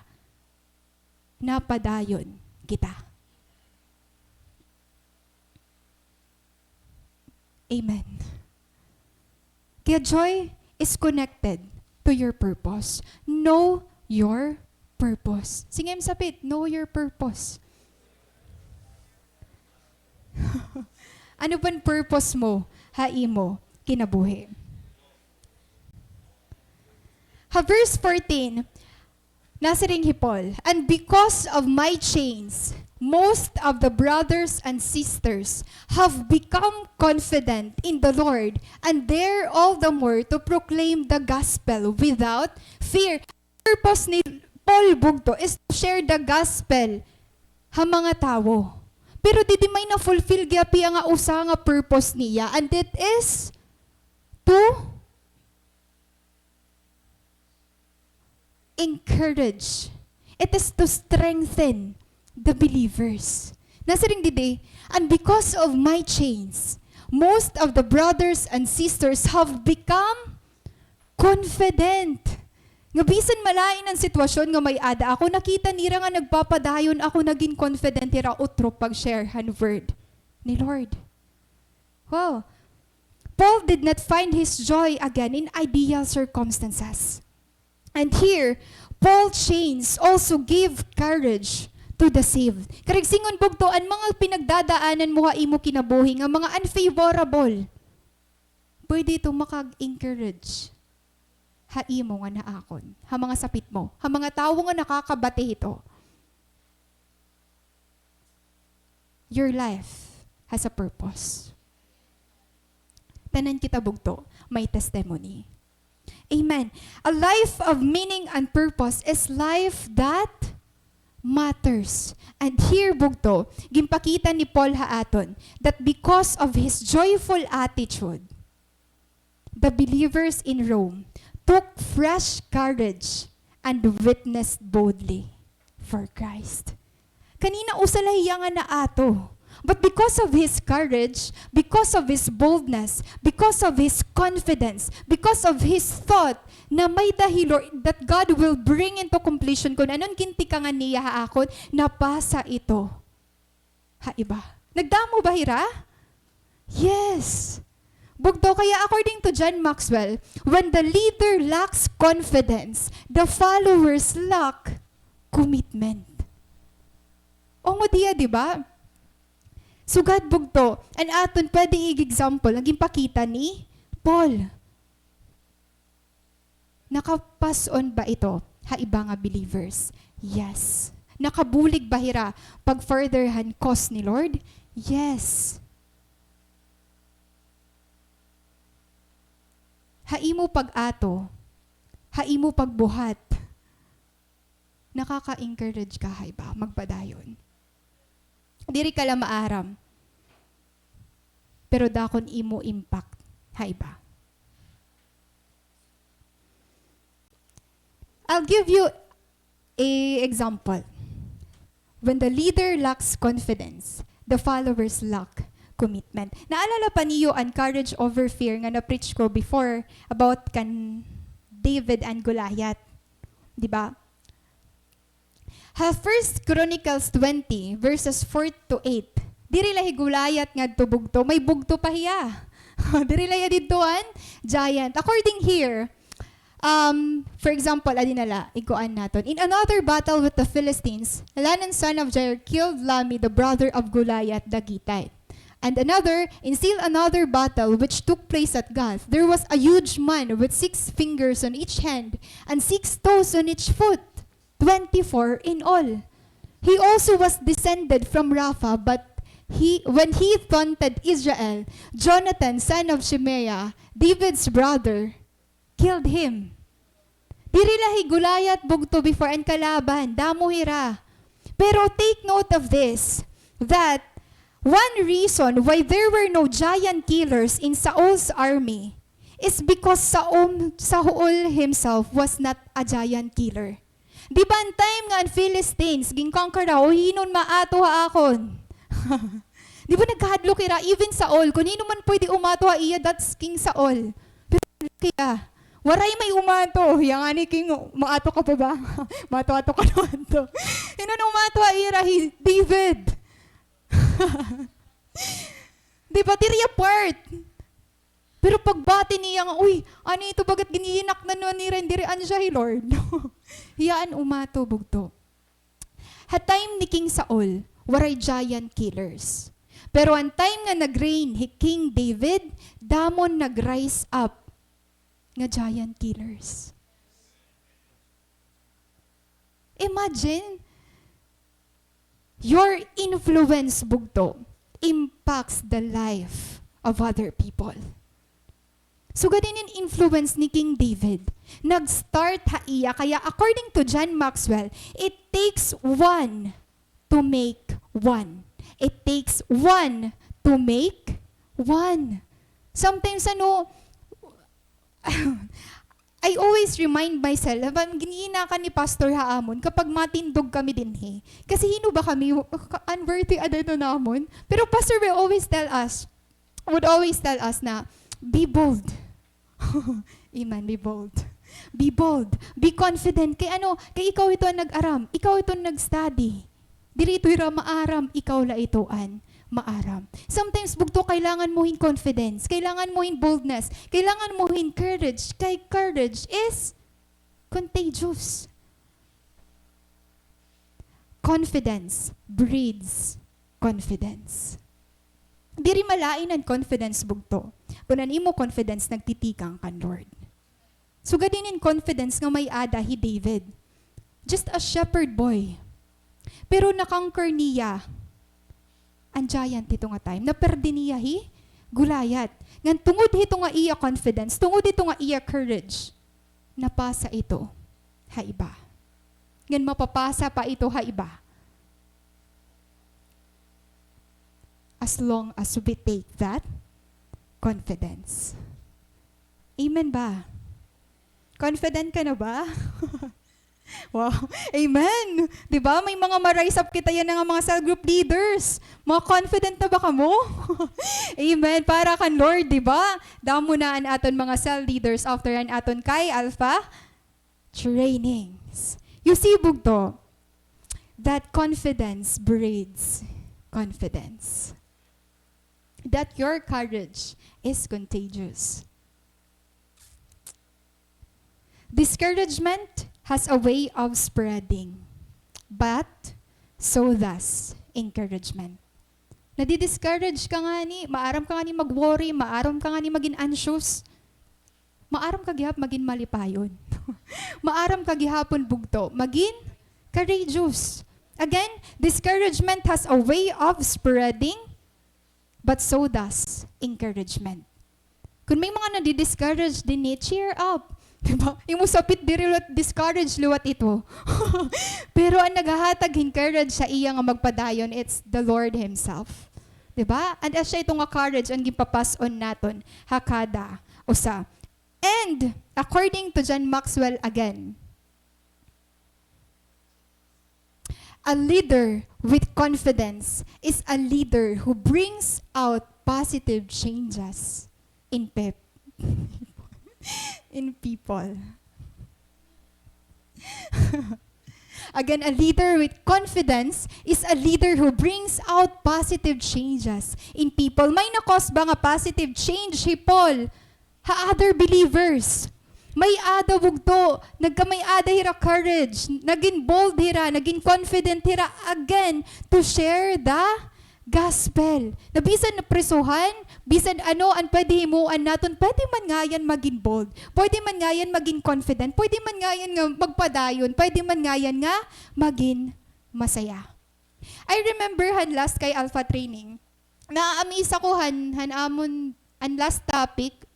napadayon kita. Amen. Kaya joy is connected to your purpose. Know your purpose. Sige, im sapit, know your purpose. Ano ba an purpose mo ha imo kinabuhi? Ha verse fourteen, nasiring hi Paul, "And because of my chains, most of the brothers and sisters have become confident in the Lord, and dare all the more to proclaim the gospel without fear." Purpose ni Paul bugto is to share the gospel ha mga tawo. Pero didi may na-fulfill gihap hiya nga usa nga purpose niya, and it is to encourage. It is to strengthen the believers. Nasiring didi, "And because of my chains, most of the brothers and sisters have become confident." Nga bisan malain an sitwasyon nga may-ada ako, nakita nira nga nagpapadayon ako, nagin confident hira utro pag-share han word ni Lord. Wow. Paul did not find his joy again in ideal circumstances. And here, Paul chains also give courage to the saved. Karuyag sidngon bugto, an mga pinagdadaanan mo ha imo kinabuhi nga mga unfavorable, pwede ito makag-encourage ha imo nga naakon, ha mga sapit mo, ha mga tawo nga nakakabati hito. Your life has a purpose. Tanan kita bugto may testimony. Amen. A life of meaning and purpose is life that matters. And here, bugto, ginpakita ni Paul ha aton that because of his joyful attitude, the believers in Rome took fresh courage and witnessed boldly for Christ. Kanina, usa la hiya nga naato. But because of his courage, because of his boldness, because of his confidence, because of his thought na may-ada hi Lord, that God will bring into completion kon ano an gintikangan niya ha akon, napasa ito ha iba. Nagdamo ba hira? Yes. Bugto, kaya according to John Maxwell, when the leader lacks confidence, the followers lack commitment. Ungod hiya, di ba? Sugad bugto, an aton pwede ig-example, an ginpakita ni Paul. Nakapas-on ba ito ha iba nga believers? Yes. Nakabulig ba hira pag-further han cause ni Lord? Yes. Ha imo pag-ato, ha imo pagbuhat, nakaka-encourage ka ha iba magpadayon. Diri ka la maaram, pero dako an imo impact ha iba. I'll give you a example. When the leader lacks confidence, the followers lack commitment. Naalala pa niyo an courage over fear nga na-preach ko before about kan David and Goliath? Di ba? Ha First Chronicles twenty, verses four to eight, diri la hi Goliath ngadto bugto, may bugto pa hiya. Diri la hiya didto an giant. According here, um, for example, adi na la, ikuan naton. In another battle with the Philistines, Elhanan son of Jair killed Lahmi, the brother of Goliath the Gittite. And another, in still another battle which took place at Gath, there was a huge man with six fingers on each hand and six toes on each foot, twenty-four in all. He also was descended from Rapha, but he, when he taunted Israel, Jonathan, son of Shimea, David's brother, killed him. Diri la hi Goliath bugto before an kalaban, damo hira. Pero take note of this, that one reason why there were no giant killers in Saul's army is because Saul, Saul himself was not a giant killer. Di ba an time nga an Philistines, gin-conquer daw, o hin-o an maato ha akon? Di ba nagkahadlok hira, even Saul, kon hin-o man pwede umato ha iya, that's King Saul. Pero kaya, waray may umato. Hiya ngani, King, maato ka pa ba? Maato-ato ka naman to. Hin-o an umato ha ira? Hi David. Di ba, diri hiya part. Pero pagbati niya nga, "Uy, ano ito, bagat ginhihinaknan na nira, diri an siya hi Lord." Hiya an umato, bugto. Ha time ni King Saul, waray giant killers. Pero an time nga nag-reign hi King David, damo an nag-rise up nga giant killers. Imagine, your influence, bugto, impacts the life of other people. Sugad ini an influence ni King David, nag-start ha iya. Kaya according to John Maxwell, it takes one to make one. It takes one to make one. Sometimes, ano, I always remind myself, habang gin-iinakan ni Pastor ha amon, kapag matindog kami dinhi. Kasi hin-o ba kami, ka-, unworthy ada ito namon. Pero Pastor will always tell us, would always tell us na, "Be bold." Amen, be bold. Be bold. Be confident. Kay ano, kay ikaw ito an nag-aram. Ikaw ito an nag-study. Diri ito hira maaram, ikaw la ito an maaram. Sometimes, bugto, kailangan mo hin confidence. Kailangan mo hin boldness. Kailangan mo hin courage. Kay courage is contagious. Confidence breeds confidence. Diri malain an confidence, bugto, kun an imo confidence nagtitikang kan Lord. Sugad ini an confidence nga may-ada hi David. Just a shepherd boy. Pero na-conquer niya an giant hito nga time. Naperde niya hi Goliath. Ngan tungod hito nga iya confidence, tungod hito nga iya courage, napasa ito ha iba. Ngan mapapasa pa ito ha iba. As long as we take that confidence. Amen ba? Confident ka na ba? Wow. Amen. Di ba? May mga ma-rise up kita yana nga mga cell group leaders. Mga confident na ba kamo? Amen. Para kan Lord, di ba? Damo na an aton mga cell leaders after an aton Chi Alpha trainings. You see, bugto, that confidence breeds confidence. That your courage is contagious. Discouragement has a way of spreading, but so does encouragement. Nadi-discourage ka ngani, maaram ka ngani mag-worry, maaram ka ngani magin anxious. Maaram ka gihap magin malipayon. Maaram ka gihapon, bugto, magin courageous. Again, discouragement has a way of spreading, but so does encouragement. Kun may mga nadi-discourage dinhi, cheer up. Di ba? Imo sapit diri liwat, discourage liwat ito. Pero an naghahatag hin courage ha iya nga magpadayon, it's the Lord Himself. Di ba? And asya ito nga courage an ginpapas-on naton ha kada usa. And according to John Maxwell again, a leader with confidence is a leader who brings out positive changes in pep-, in people. Again, a leader with confidence is a leader who brings out positive changes in people. May na-cause ba nga positive change hi Paul ha other believers? May-ada, bugto, nagkamay-ada hira courage, nagin bold hira, nagin confident hira again to share the gospel. Na bisan naprisuhan, bisan ano an pwede himuan naton, pwede man ngay-an magin bold, pwede man ngay-an magin confident, pwede man ngay-an nga magpadayon, pwede man ngay-an nga magin masaya. I remember han last Chi Alpha training, na-amaze ako han, han amon, an last topic,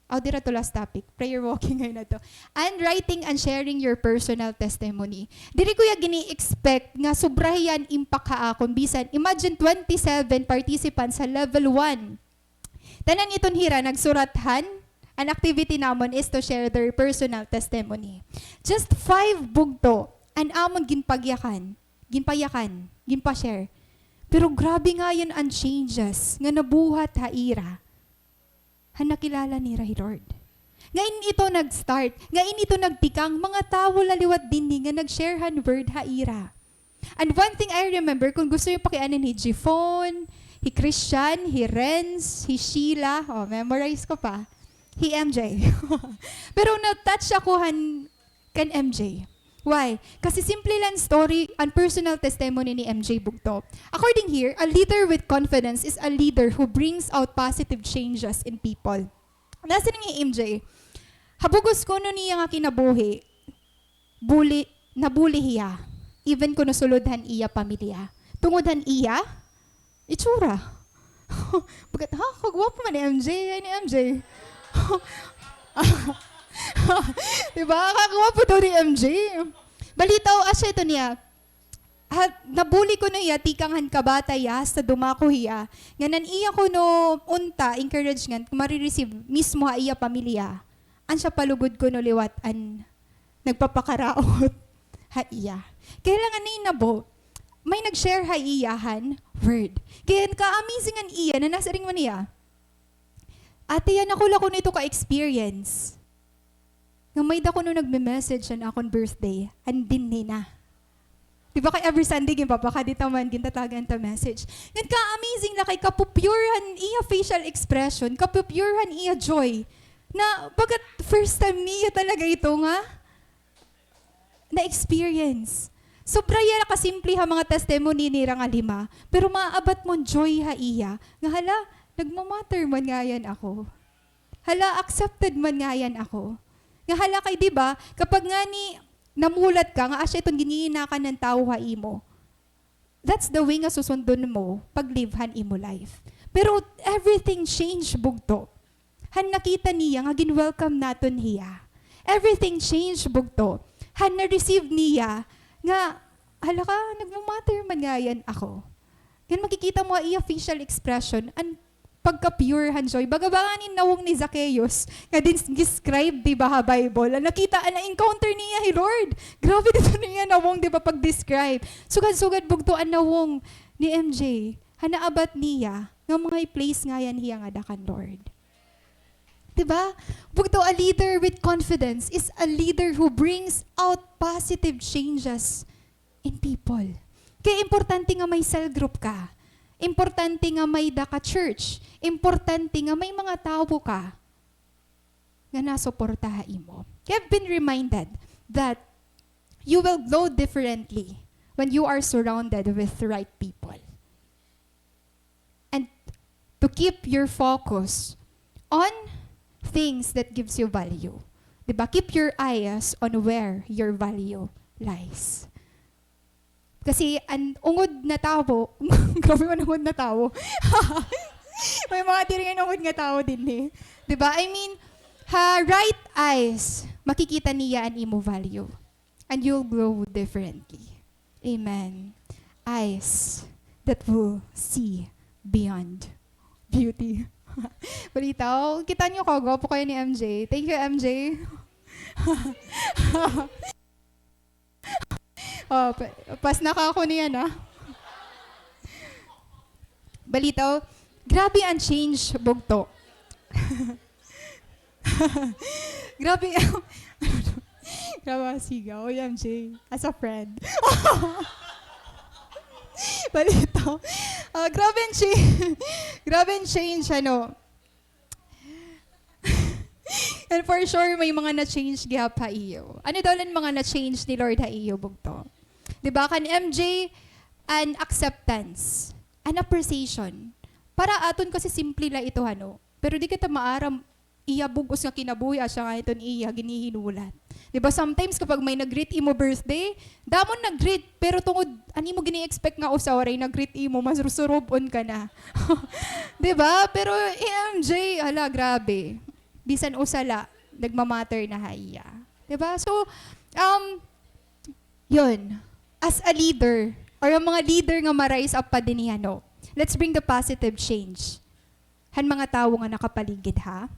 aw, diri to last topic, prayer walking ngay-an adto. And writing and sharing your personal testimony. Diri ko hiya gini-expect nga sobra hiya an impact ha akon. Bisan, imagine, twenty-seven participants sa level one. Tanan iton hira nagsurat han, an activity namon is to share their personal testimony. Just five bugto an amon ginpagyakan, ginpayakan, ginpa-share. Pero grabe ngay-an an changes nga nabuhat ha ira han nakilala nira hi Lord. Ngay-an ito nag-start, ngay-an ito nagtikang, mga tawo la liwat dinhi nga nag-share han word ha ira. And one thing I remember, kung gusto niyo pakianin hi Jifon, hi Christian, hi Renz, hi Sheila, oh, memorize ko pa, hi M J. Pero na-touch ako han, kan M J. Why? Kasi simple lang story, an personal testimony ni M J bugto. According here, a leader with confidence is a leader who brings out positive changes in people. Nasiring hi M J, ha bug-os kuno niya nga kinabuhi, bully, na-bully hiya, even kuno sulod han iya pamilya. Tungod han iya itsura. Bagat, ha? Kagwapo man ni M J. Ay, ni M J. Di ba? Kagwapo daw ni M J. Balitaw, asya ito niya. Ha, na-bully kuno hiya, tikang han kabata hiya, hasta dumako hiya. Ngan an iya kuno unta, encouragement, mare-receive mismo ha iya pamilya. An siya pa lugod kuno liwat an nagpapakaraot ha iya. Kay la nga nahinabo, may nag-share ha iya han word. Kay ka-amazing an iya na nasiring man niya, "Ate, yana ko la kuno ito ka-experience. Nga may-ada kuno nagme-message han akon birthday, an dinhi na." Di ba kay every Sunday, ginpapakadi ta man, gintatagan ta message. Ngan ka-amazing la kay kapu-pure han iya facial expression, kapu-pure han iya joy. Na, bagat first time niya talaga ito nga na-experience. Sobra hiya la kasimple ha mga testimony nira nga lima, pero maabat mo an joy ha iya, nga hala, nagma-matter man ngay-an ako. Hala, accepted man ngay-an ako. Nga hala kay, di ba, kapag ngani namulat ka, nga asya iton ginhihinakan han tawo ha imo, that's the way nga susundon mo pag-live han imo life. Pero everything changed bugto han nakita niya nga gin-welcome naton hiya. Everything changed bugto han na-receive niya nga, hala ka, nagma-matter man ngay-an ako. Ngan makikita mo ha iya facial expression, an pagka-pure han joy. Baga ba ngani nawong ni Zacchaeus nga din-, describe, di ba, ha Bible? An nakita, an na-encounter niya hi Lord. Grabe dito niya nawong, di ba, pag-describe. Sugad-sugad bugto an nawong ni M J. Han naabat niya nga may place ngay-an hiya ngada kan Lord. Di ba? Bugto, a leader with confidence is a leader who brings out positive changes in people. Kaya importante nga may cell group ka. Importante nga may-ada ka church. Importante nga may mga tawo ka nga nasuporta ha imo. Kaya I've been reminded that you will glow differently when you are surrounded with the right people. And to keep your focus on things that gives you value. Di ba? Keep your eyes on where your value lies. Kasi an ungod na tawo, grabe man ungod na tawo. May mga diri nga ungod nga tawo dinhi. Di ba? I mean, ha right eyes, makikita niya an imo value. And you'll glow differently. Amen. Eyes that will see beyond beauty. Balitaw, kita niyo, kagwapo kaayo ni M J. Thank you, M J. Oh, pa-, pas na ka ako niyan, ah. Balitaw, grabe an change, bugto. Grabe, grabe an sigaw. Uy, M J, as a friend. Balitaw. Ah, grabe an change. Grabe an change, ano. And for sure, may mga na-change gihap ha iyo. Ano daw lan mga na-change ni Lord ha iyo, bugto? Di ba, kan M J, an acceptance, an appreciation. Para aton kasi simple la ito, ano? Pero di kita maaram, iya bug-os nga kinabuhi, asya nga iton iya ginhihinulat. Di ba, sometimes kapag may nag-greet imo birthday, damo nag-greet, pero tungod an imo gini-expect nga usa, waray nag-greet imo, mas surob-on ka na. Di ba? Pero hi M J, hala, grabe. Bisan usa la, nagma-matter na ha iya. Di ba? So, um, yun. As a leader, or an mga leader nga ma-rise up pa dinhi, ano, let's bring the positive change han mga tawo nga nakapaligid ha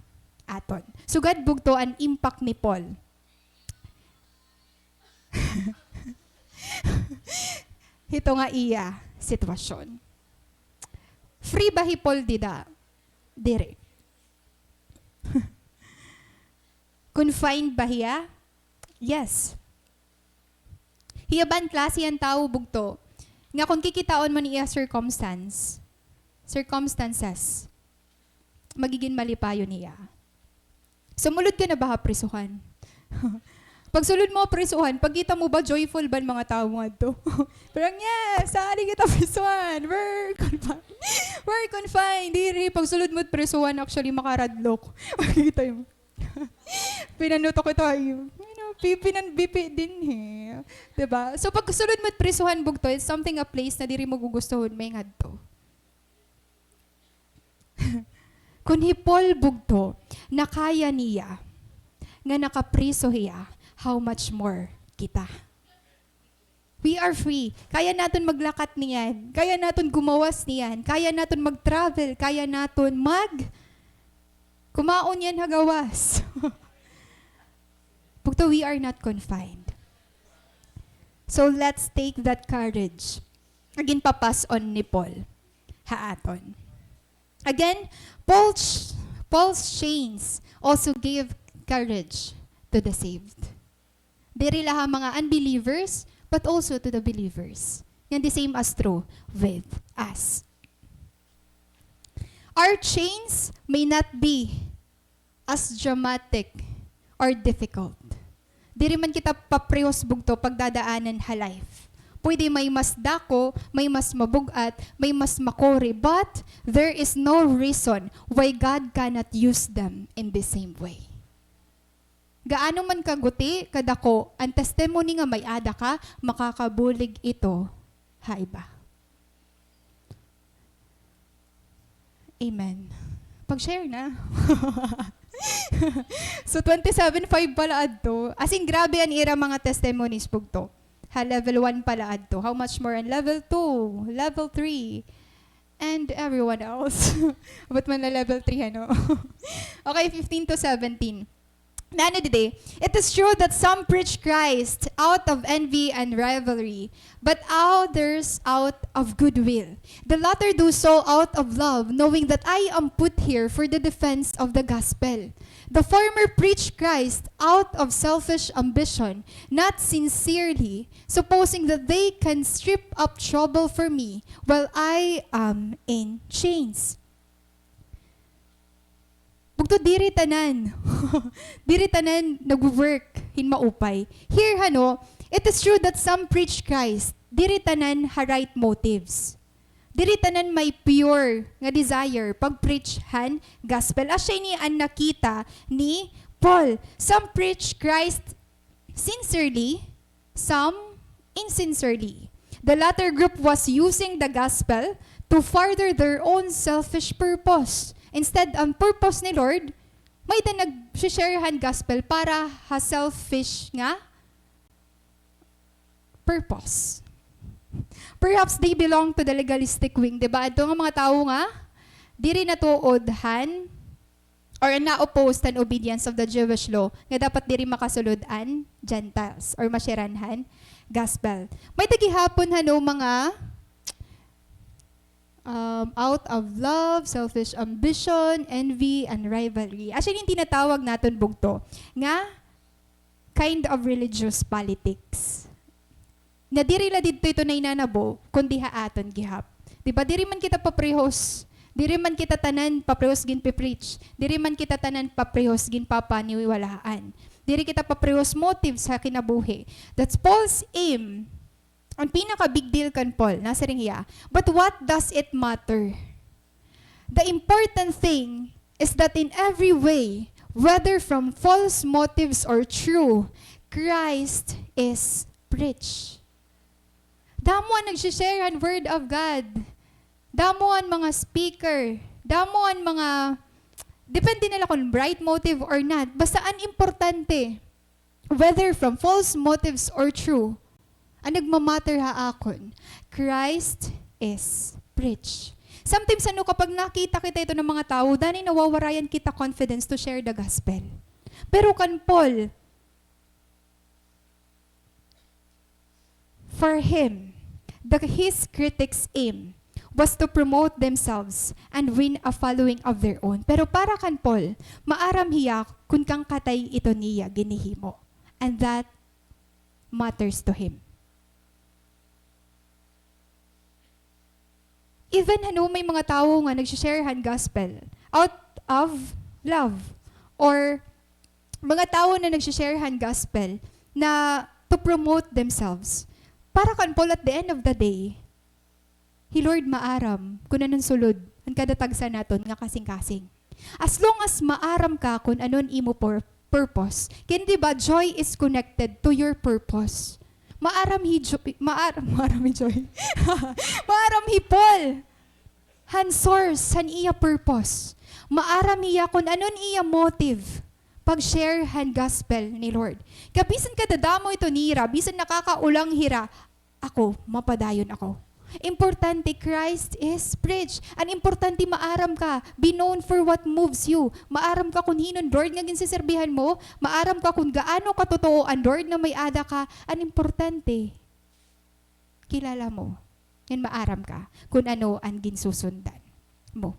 aton. Sugad bugto an impact ni Paul hito nga iya sitwasyon. Free ba hi Paul dida? Diri. Confined ba hiya? Yes. Hiya ba an klase han tawo, bugto, nga kon kikitaon mo an iya circumstance, circumstances, magigin malipayon hiya? Sumulod ka na ba ha prisuhan? Pagsulod mo prisuhan, pagkita mo ba joyful ba an mga tawo ngadto? Parang, "Yes, saali kita prisuhan. We're confined. We're confined." Diri, pagsulod mo prisuhan, actually, makaradlok. Makikita mo. Pinanutok ito ay, ano, pi-, pinan-, bipi din eh. Diba? So, pagsulod mo prisuhan, bugto, it's something, a place na diri mo gugustuhon maingadto. Kon hi Paul bugto, nakaya niya nga nakapriso hiya, how much more kita? We are free. Kaya naton maglakat niyan. Kaya naton gumawas niyan. Kaya naton mag-travel. Kaya naton mag-, kumaon niyan ha gawas. Bugto, we are not confined. So let's take that courage nga ginpa-pass on ni Paul ha aton. Again, Paul's, Paul's chains also gave courage to the saved. Diri la ha mga unbelievers, but also to the believers. And the same as true with us. Our chains may not be as dramatic or difficult. Diri man kita paprehos bugto pagdadaanan ha life. Pwede may mas dako, may mas mabug-at, may mas makuri, but there is no reason why God cannot use them in the same way. Gaano man kaguti, kadako, an testimony nga may-ada ka, makakabulig ito ha iba. Amen. Pag-share na. So, twenty-seven five pala adto. As in, grabe an ira mga testimonies bugto. Ha level one pala adto. How much more an level two, level three, and everyone else? Abot man la level three, ano? Okay, fifteen to seventeen. Nano didi, it is true that some preach Christ out of envy and rivalry, but others out of goodwill. The latter do so out of love, knowing that I am put here for the defense of the gospel. The former preach Christ out of selfish ambition, not sincerely, supposing that they can strip up trouble for me while I am in chains. Bugto, diri tanan. Diri tanan nagwo-work hin maupay. Here, hano, it is true that some preach Christ. Diri tanan ha right motives. Diri tanan may pure nga desire pag-preach han gospel. Asya ini an nakita ni Paul. Some preach Christ sincerely, some insincerely. The latter group was using the gospel to further their own selfish purpose. Instead, an purpose ni Lord, may-ada nag-share han gospel para ha selfish nga purpose. Perhaps they belong to the legalistic wing, di ba? Adto nga mga tawo nga diri natuod han or na-oppose han obedience of the Jewish law, nga dapat diri makasulod an Gentiles or ma-share-an han gospel. May-ada gihapon, hano, mga, um, out of love, selfish ambition, envy, and rivalry. Asya ini an tinatawag naton bugto nga kind of religious politics. Na diri la didto ito nahinanabo, kundi ha aton gihap. Di ba, diri man kita paprehos, diri man kita tanan paprehos ginpi-preach, diri man kita tanan paprehos ginpapaniwalaan. Diri kita paprehos motives ha kinabuhi. That's Paul's aim. An pinaka-big deal kan Paul, nasiring hiya, "But what does it matter? The important thing is that in every way, whether from false motives or true, Christ is preached." Damo an nagsi-share han word of God. Damo an mga speaker. Damo an mga, depende na la kon right motive or not. Basta an importante, whether from false motives or true, an nagmamatter ha akon, Christ is preached. Sometimes, ano, kapag nakita kita ito ng mga tao, danay nawawarayan kita confidence to share the gospel. Pero kan Paul, for him, the, his critics' aim was to promote themselves and win a following of their own. Pero para kan Paul, maaram hiya kun kan katay ito niya ginhihimo. And that matters to him. Even, hano, may mga tawo nga nagsi-share han gospel out of love, or mga tawo na nagsi-share han gospel na to promote themselves. Para kan Paul, at the end of the day, hi Lord maaram kun ano an sulod han kada tagsa naton nga kasingkasing. As long as maaram ka kun ano an imo pur-, purpose. Kay di ba, joy is connected to your purpose. Maaram hi Jo-, maar-, maaram hi Joy. Maaram hi Paul han source han iya purpose. Maaram hiya kun ano an iya motive pag-share han gospel ni Lord. Kay bisan kadadamo ito nira, bisan nakakaulang hira, ako, mapadayon ako. Importante, Christ is preached. An importante, maaram ka, be known for what moves you. Maaram ka kun hin-o an Lord nga ginseserbihan mo, maaram ka kun gaano katotoo an Lord nga may-ada ka. An importante, kilala mo, ngan maaram ka kun ano an ginsusundan mo.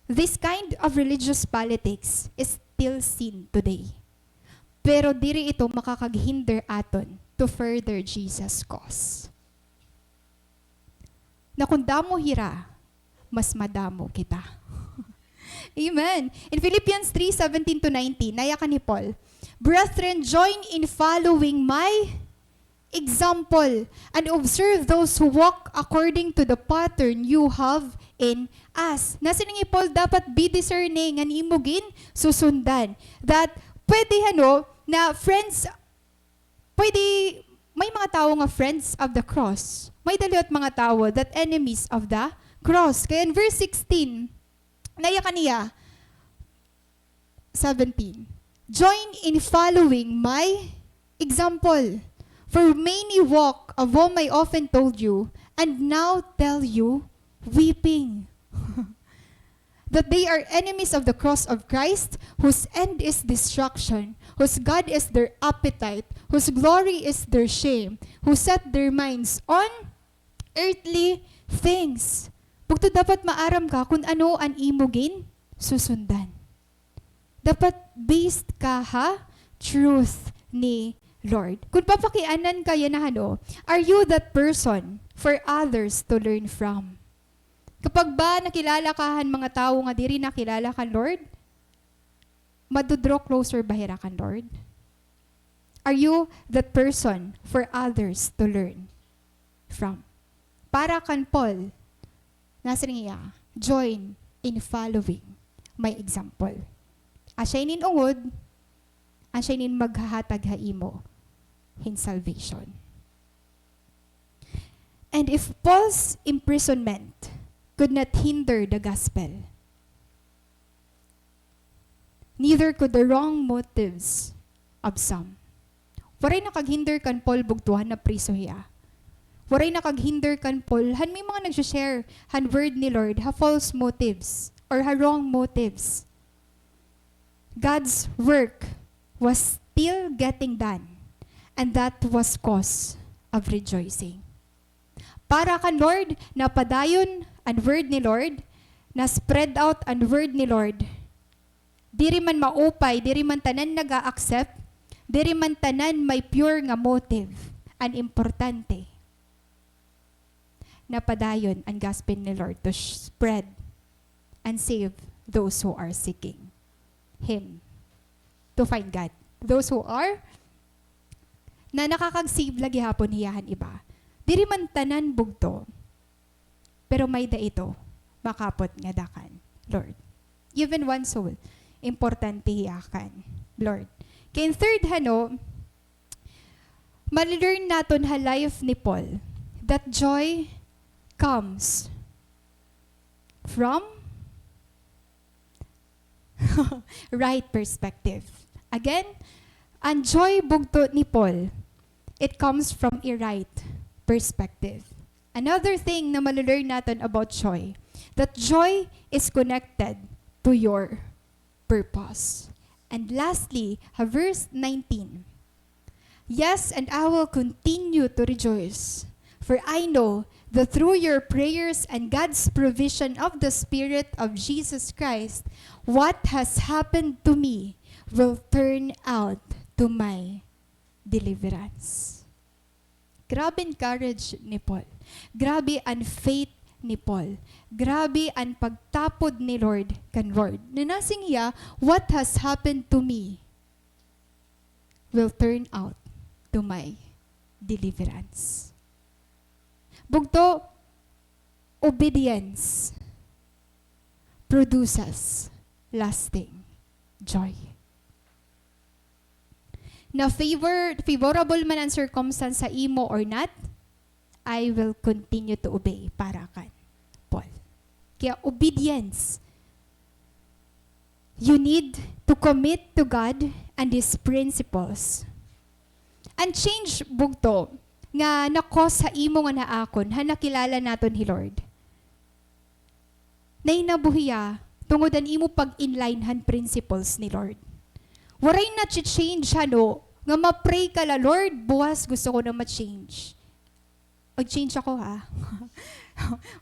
This kind of religious politics is still seen today. Pero diri ito makakaghinder aton to further Jesus' cause. Na kun damo hira, mas madamo kita. Amen. In Philippians three seventeen to nineteen, nayakan hi Paul, "Brethren, join in following my example, and observe those who walk according to the pattern you have in us." Nasiring hi Paul, dapat be discerning an imo ginsusundan. That pwede, ano, na friends, pwede, may mga tawo nga friends of the cross. May-ada liwat mga tawo that enemies of the cross. Kay in verse sixteen, nayakan hiya, seventeen, "Join in following my example. For many walk, of whom I often told you, and now tell you, weeping, that they are enemies of the cross of Christ, whose end is destruction, whose God is their appetite, whose glory is their shame, who set their minds on earthly things." Bugto, dapat maaram ka kun ano an imo ginsusundan. Dapat based ka ha truth ni Lord. Kun papakianan ka yana, ano, are you that person for others to learn from? Kapag ba nakilala ka han mga tawo nga diri nakilala kan Lord, mado-draw closer ba hira kan Lord? Are you that person for others to learn from? Para kan Paul, nasiring hiya, "Join in following my example." Asya inin ungod, asya inin maghahatag ha imo hin salvation. And if Paul's imprisonment could not hinder the gospel, neither could the wrong motives of some. Waray nakaghinder kan Paul bugto han napriso hiya. Waray nakaghinder kan Paul han may mga nagsi-share han word ni Lord ha false motives or ha wrong motives. God's work was still getting done, and that was cause of rejoicing. Para kan Lord, napadayon an word ni Lord, na-spread out an word ni Lord. Diri man maupay, diri man tanan naga-accept, diri man tanan may pure nga motive. An importante, napadayon an gospel ni Lord to sh-, spread and save those who are seeking Him, to find God. Those who are, na nakakag-save la gihapon hiya han iba. Diri man tanan bugto, pero may-ada ito makapot ngada kan Lord. Even one soul, importante hiya kan Lord. Kay in third, ano, mali-learn naton ha life ni Paul that joy comes from right perspective. Again, an joy bugto ni Paul, it comes from a right perspective. Another thing na mali-learn naton about joy, that joy is connected to your purpose. And lastly, ha verse nineteen, "Yes, and I will continue to rejoice, for I know that through your prayers and God's provision of the Spirit of Jesus Christ, what has happened to me will turn out to my deliverance." Grabe an courage ni Paul. Grabe an faith ni Paul. Grabe an pagtapod ni Lord kan Lord. Na nasiring hiya, "What has happened to me will turn out to my deliverance. Bugto, obedience produces lasting joy. Na favor, favorable man an circumstance ha imo or not, I will continue to obey para kan Paul. Kaya obedience, you need to commit to God and His principles. An change, bugto, nga na-cause ha imo ngan ha akon, ha nakilala naton hi Lord, nahinabo hiya tungod an imo pag-inline han principles ni Lord. Waray na chi-change, hano, nga ma-pray ka la, "Lord, buwas gusto ko na ma-change." Ig-change ako, ha?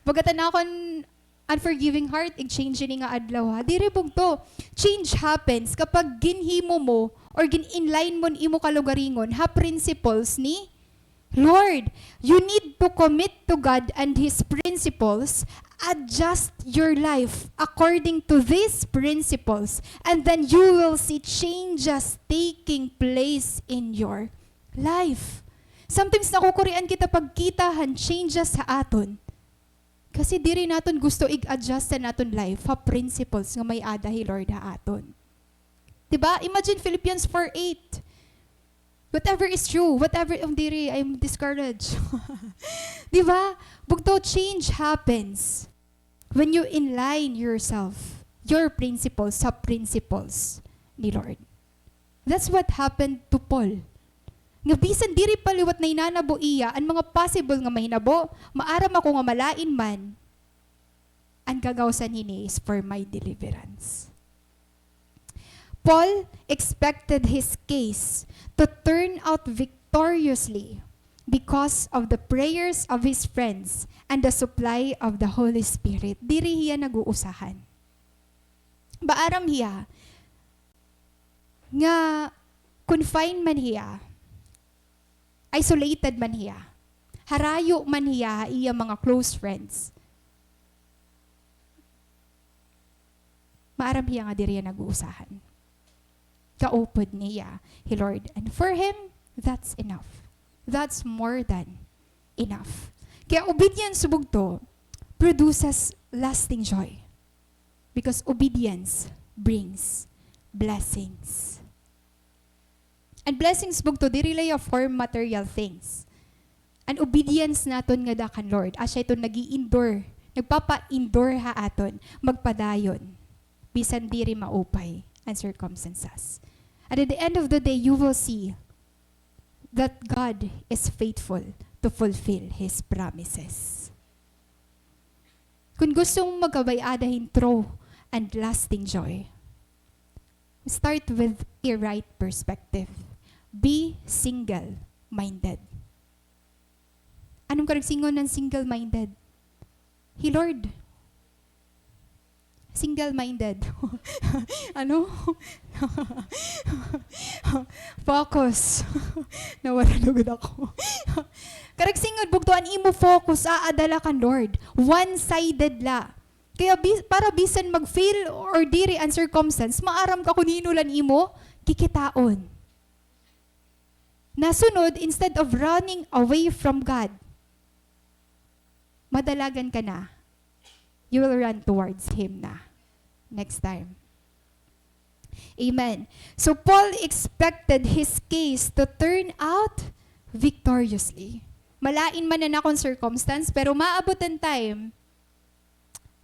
Baga it akon unforgiving heart, ig-change ini nga adlaw, ha? Diri, bugto. Change happens kapag ginhimo mo or gin-inline mo an imo kalugaringon ha principles ni Lord. You need to commit to God and His principles, adjust your life according to these principles, and then you will see changes taking place in your life. Sometimes nakukurian kita pagkita han changes ha aton. Kasi diri naton gusto ig-adjust an aton life ha principles nga may-ada hi Lord ha aton. Di ba? Imagine Philippians four eight. Whatever is true, whatever, oh, diri, I'm discouraged. Di ba? Bugto, change happens when you inline yourself, your principles, sa principles ni Lord. That's what happened to Paul. Nga bisan diri pa liwat nahinanabo iya an mga possible nga mahinabo, maaram ako nga malain man, an gagawsan hini is for my deliverance. Paul expected his case to turn out victoriously because of the prayers of his friends and the supply of the Holy Spirit. Diri hiya nag-uusahan. Maaram hiya nga confined man hiya, isolated man hiya, harayo man hiya ha iya mga close friends, maaram hiya nga diri hiya nag-uusahan. Kaupod niya hi Lord. And for him, that's enough. That's more than enough. Kaya obedience, bugto, produces lasting joy. Because obedience brings blessings. And blessings, bugto, diri la iya form material things. An obedience naton ngada kan Lord, asya iton nag-i-endure, nagpapa-endure ha aton, magpadayon, bisan diri maupay an circumstances. And at the end of the day, you will see that God is faithful to fulfill His promises. Kon gusto mo magkabay-ada hin true and lasting joy, start with a right perspective. Be single-minded. Ano an karuyag-singon han single-minded? Hi Lord. Single-minded. Ano? Focus. Nawala lugod ako. Karuyag-singon, bugto, an imo focus, aada la kan Lord. One-sided la. Kaya bi-, para bisan mag-fail or diri an circumstance, maaram ka kon hin-o la an imo kikitaon. Nasunod, instead of running away from God, madalagan ka na. You will run towards Him na next time. Amen. So, Paul expected his case to turn out victoriously. Malain man an akon circumstance, pero maabot an time,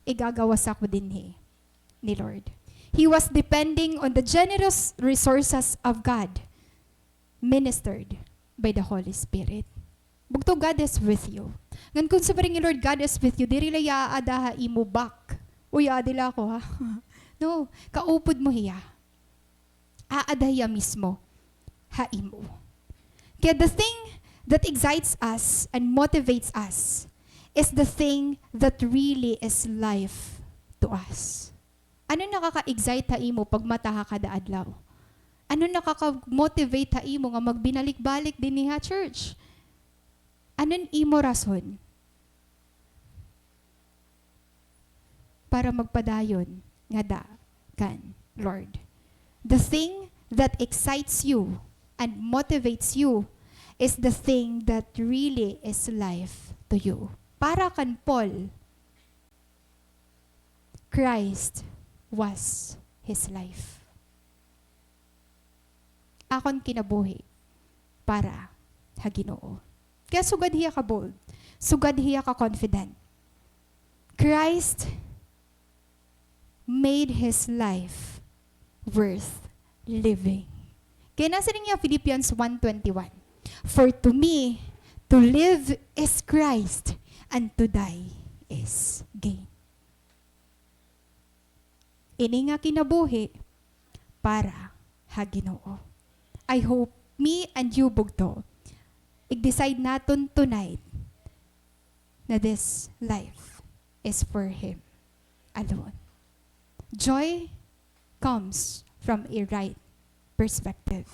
igagawas ako dinhi ni Lord. He was depending on the generous resources of God, ministered by the Holy Spirit. Bugto, God is with you. Ngan kon siring ni Lord, "God is with you," diri la hiya aada ha imo back. "Uy, aadi la ako, ha." No, kaupod mo hiya. Aada hiya mismo ha imo. Kaya the thing that excites us and motivates us is the thing that really is life to us. Ano an nakaka-excite ha imo pagmata ha kada adlaw? Ano an nakaka-motivate ha imo nga magbinalik-balik dinhi ha church? Ano an imo rason para magpadayon ngada kan Lord? The thing that excites you and motivates you is the thing that really is life to you. Para kan Paul, Christ was his life. Akon kinabuhi para ha Ginoo. Kaya sugad hiya ka bold, sugad hiya ka confident. Christ made his life worth living. Kaya nasiring hiya Philippians one twenty-one, "For to me, to live is Christ, and to die is gain." Ini nga kinabuhi para ha Ginoo. I hope me and you, bugto, ig-decide naton tonight na this life is for Him alone. Joy comes from a right perspective.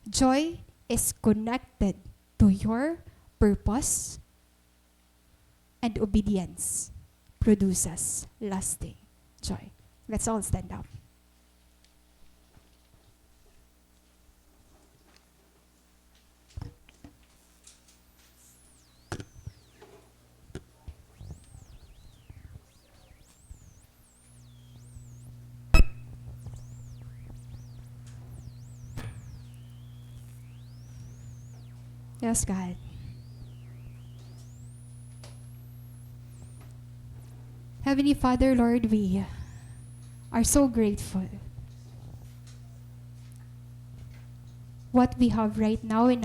Joy is connected to your purpose, and obedience produces lasting joy. Let's all stand up. Yes, God. Heavenly Father, Lord, we are so grateful what we have right now in our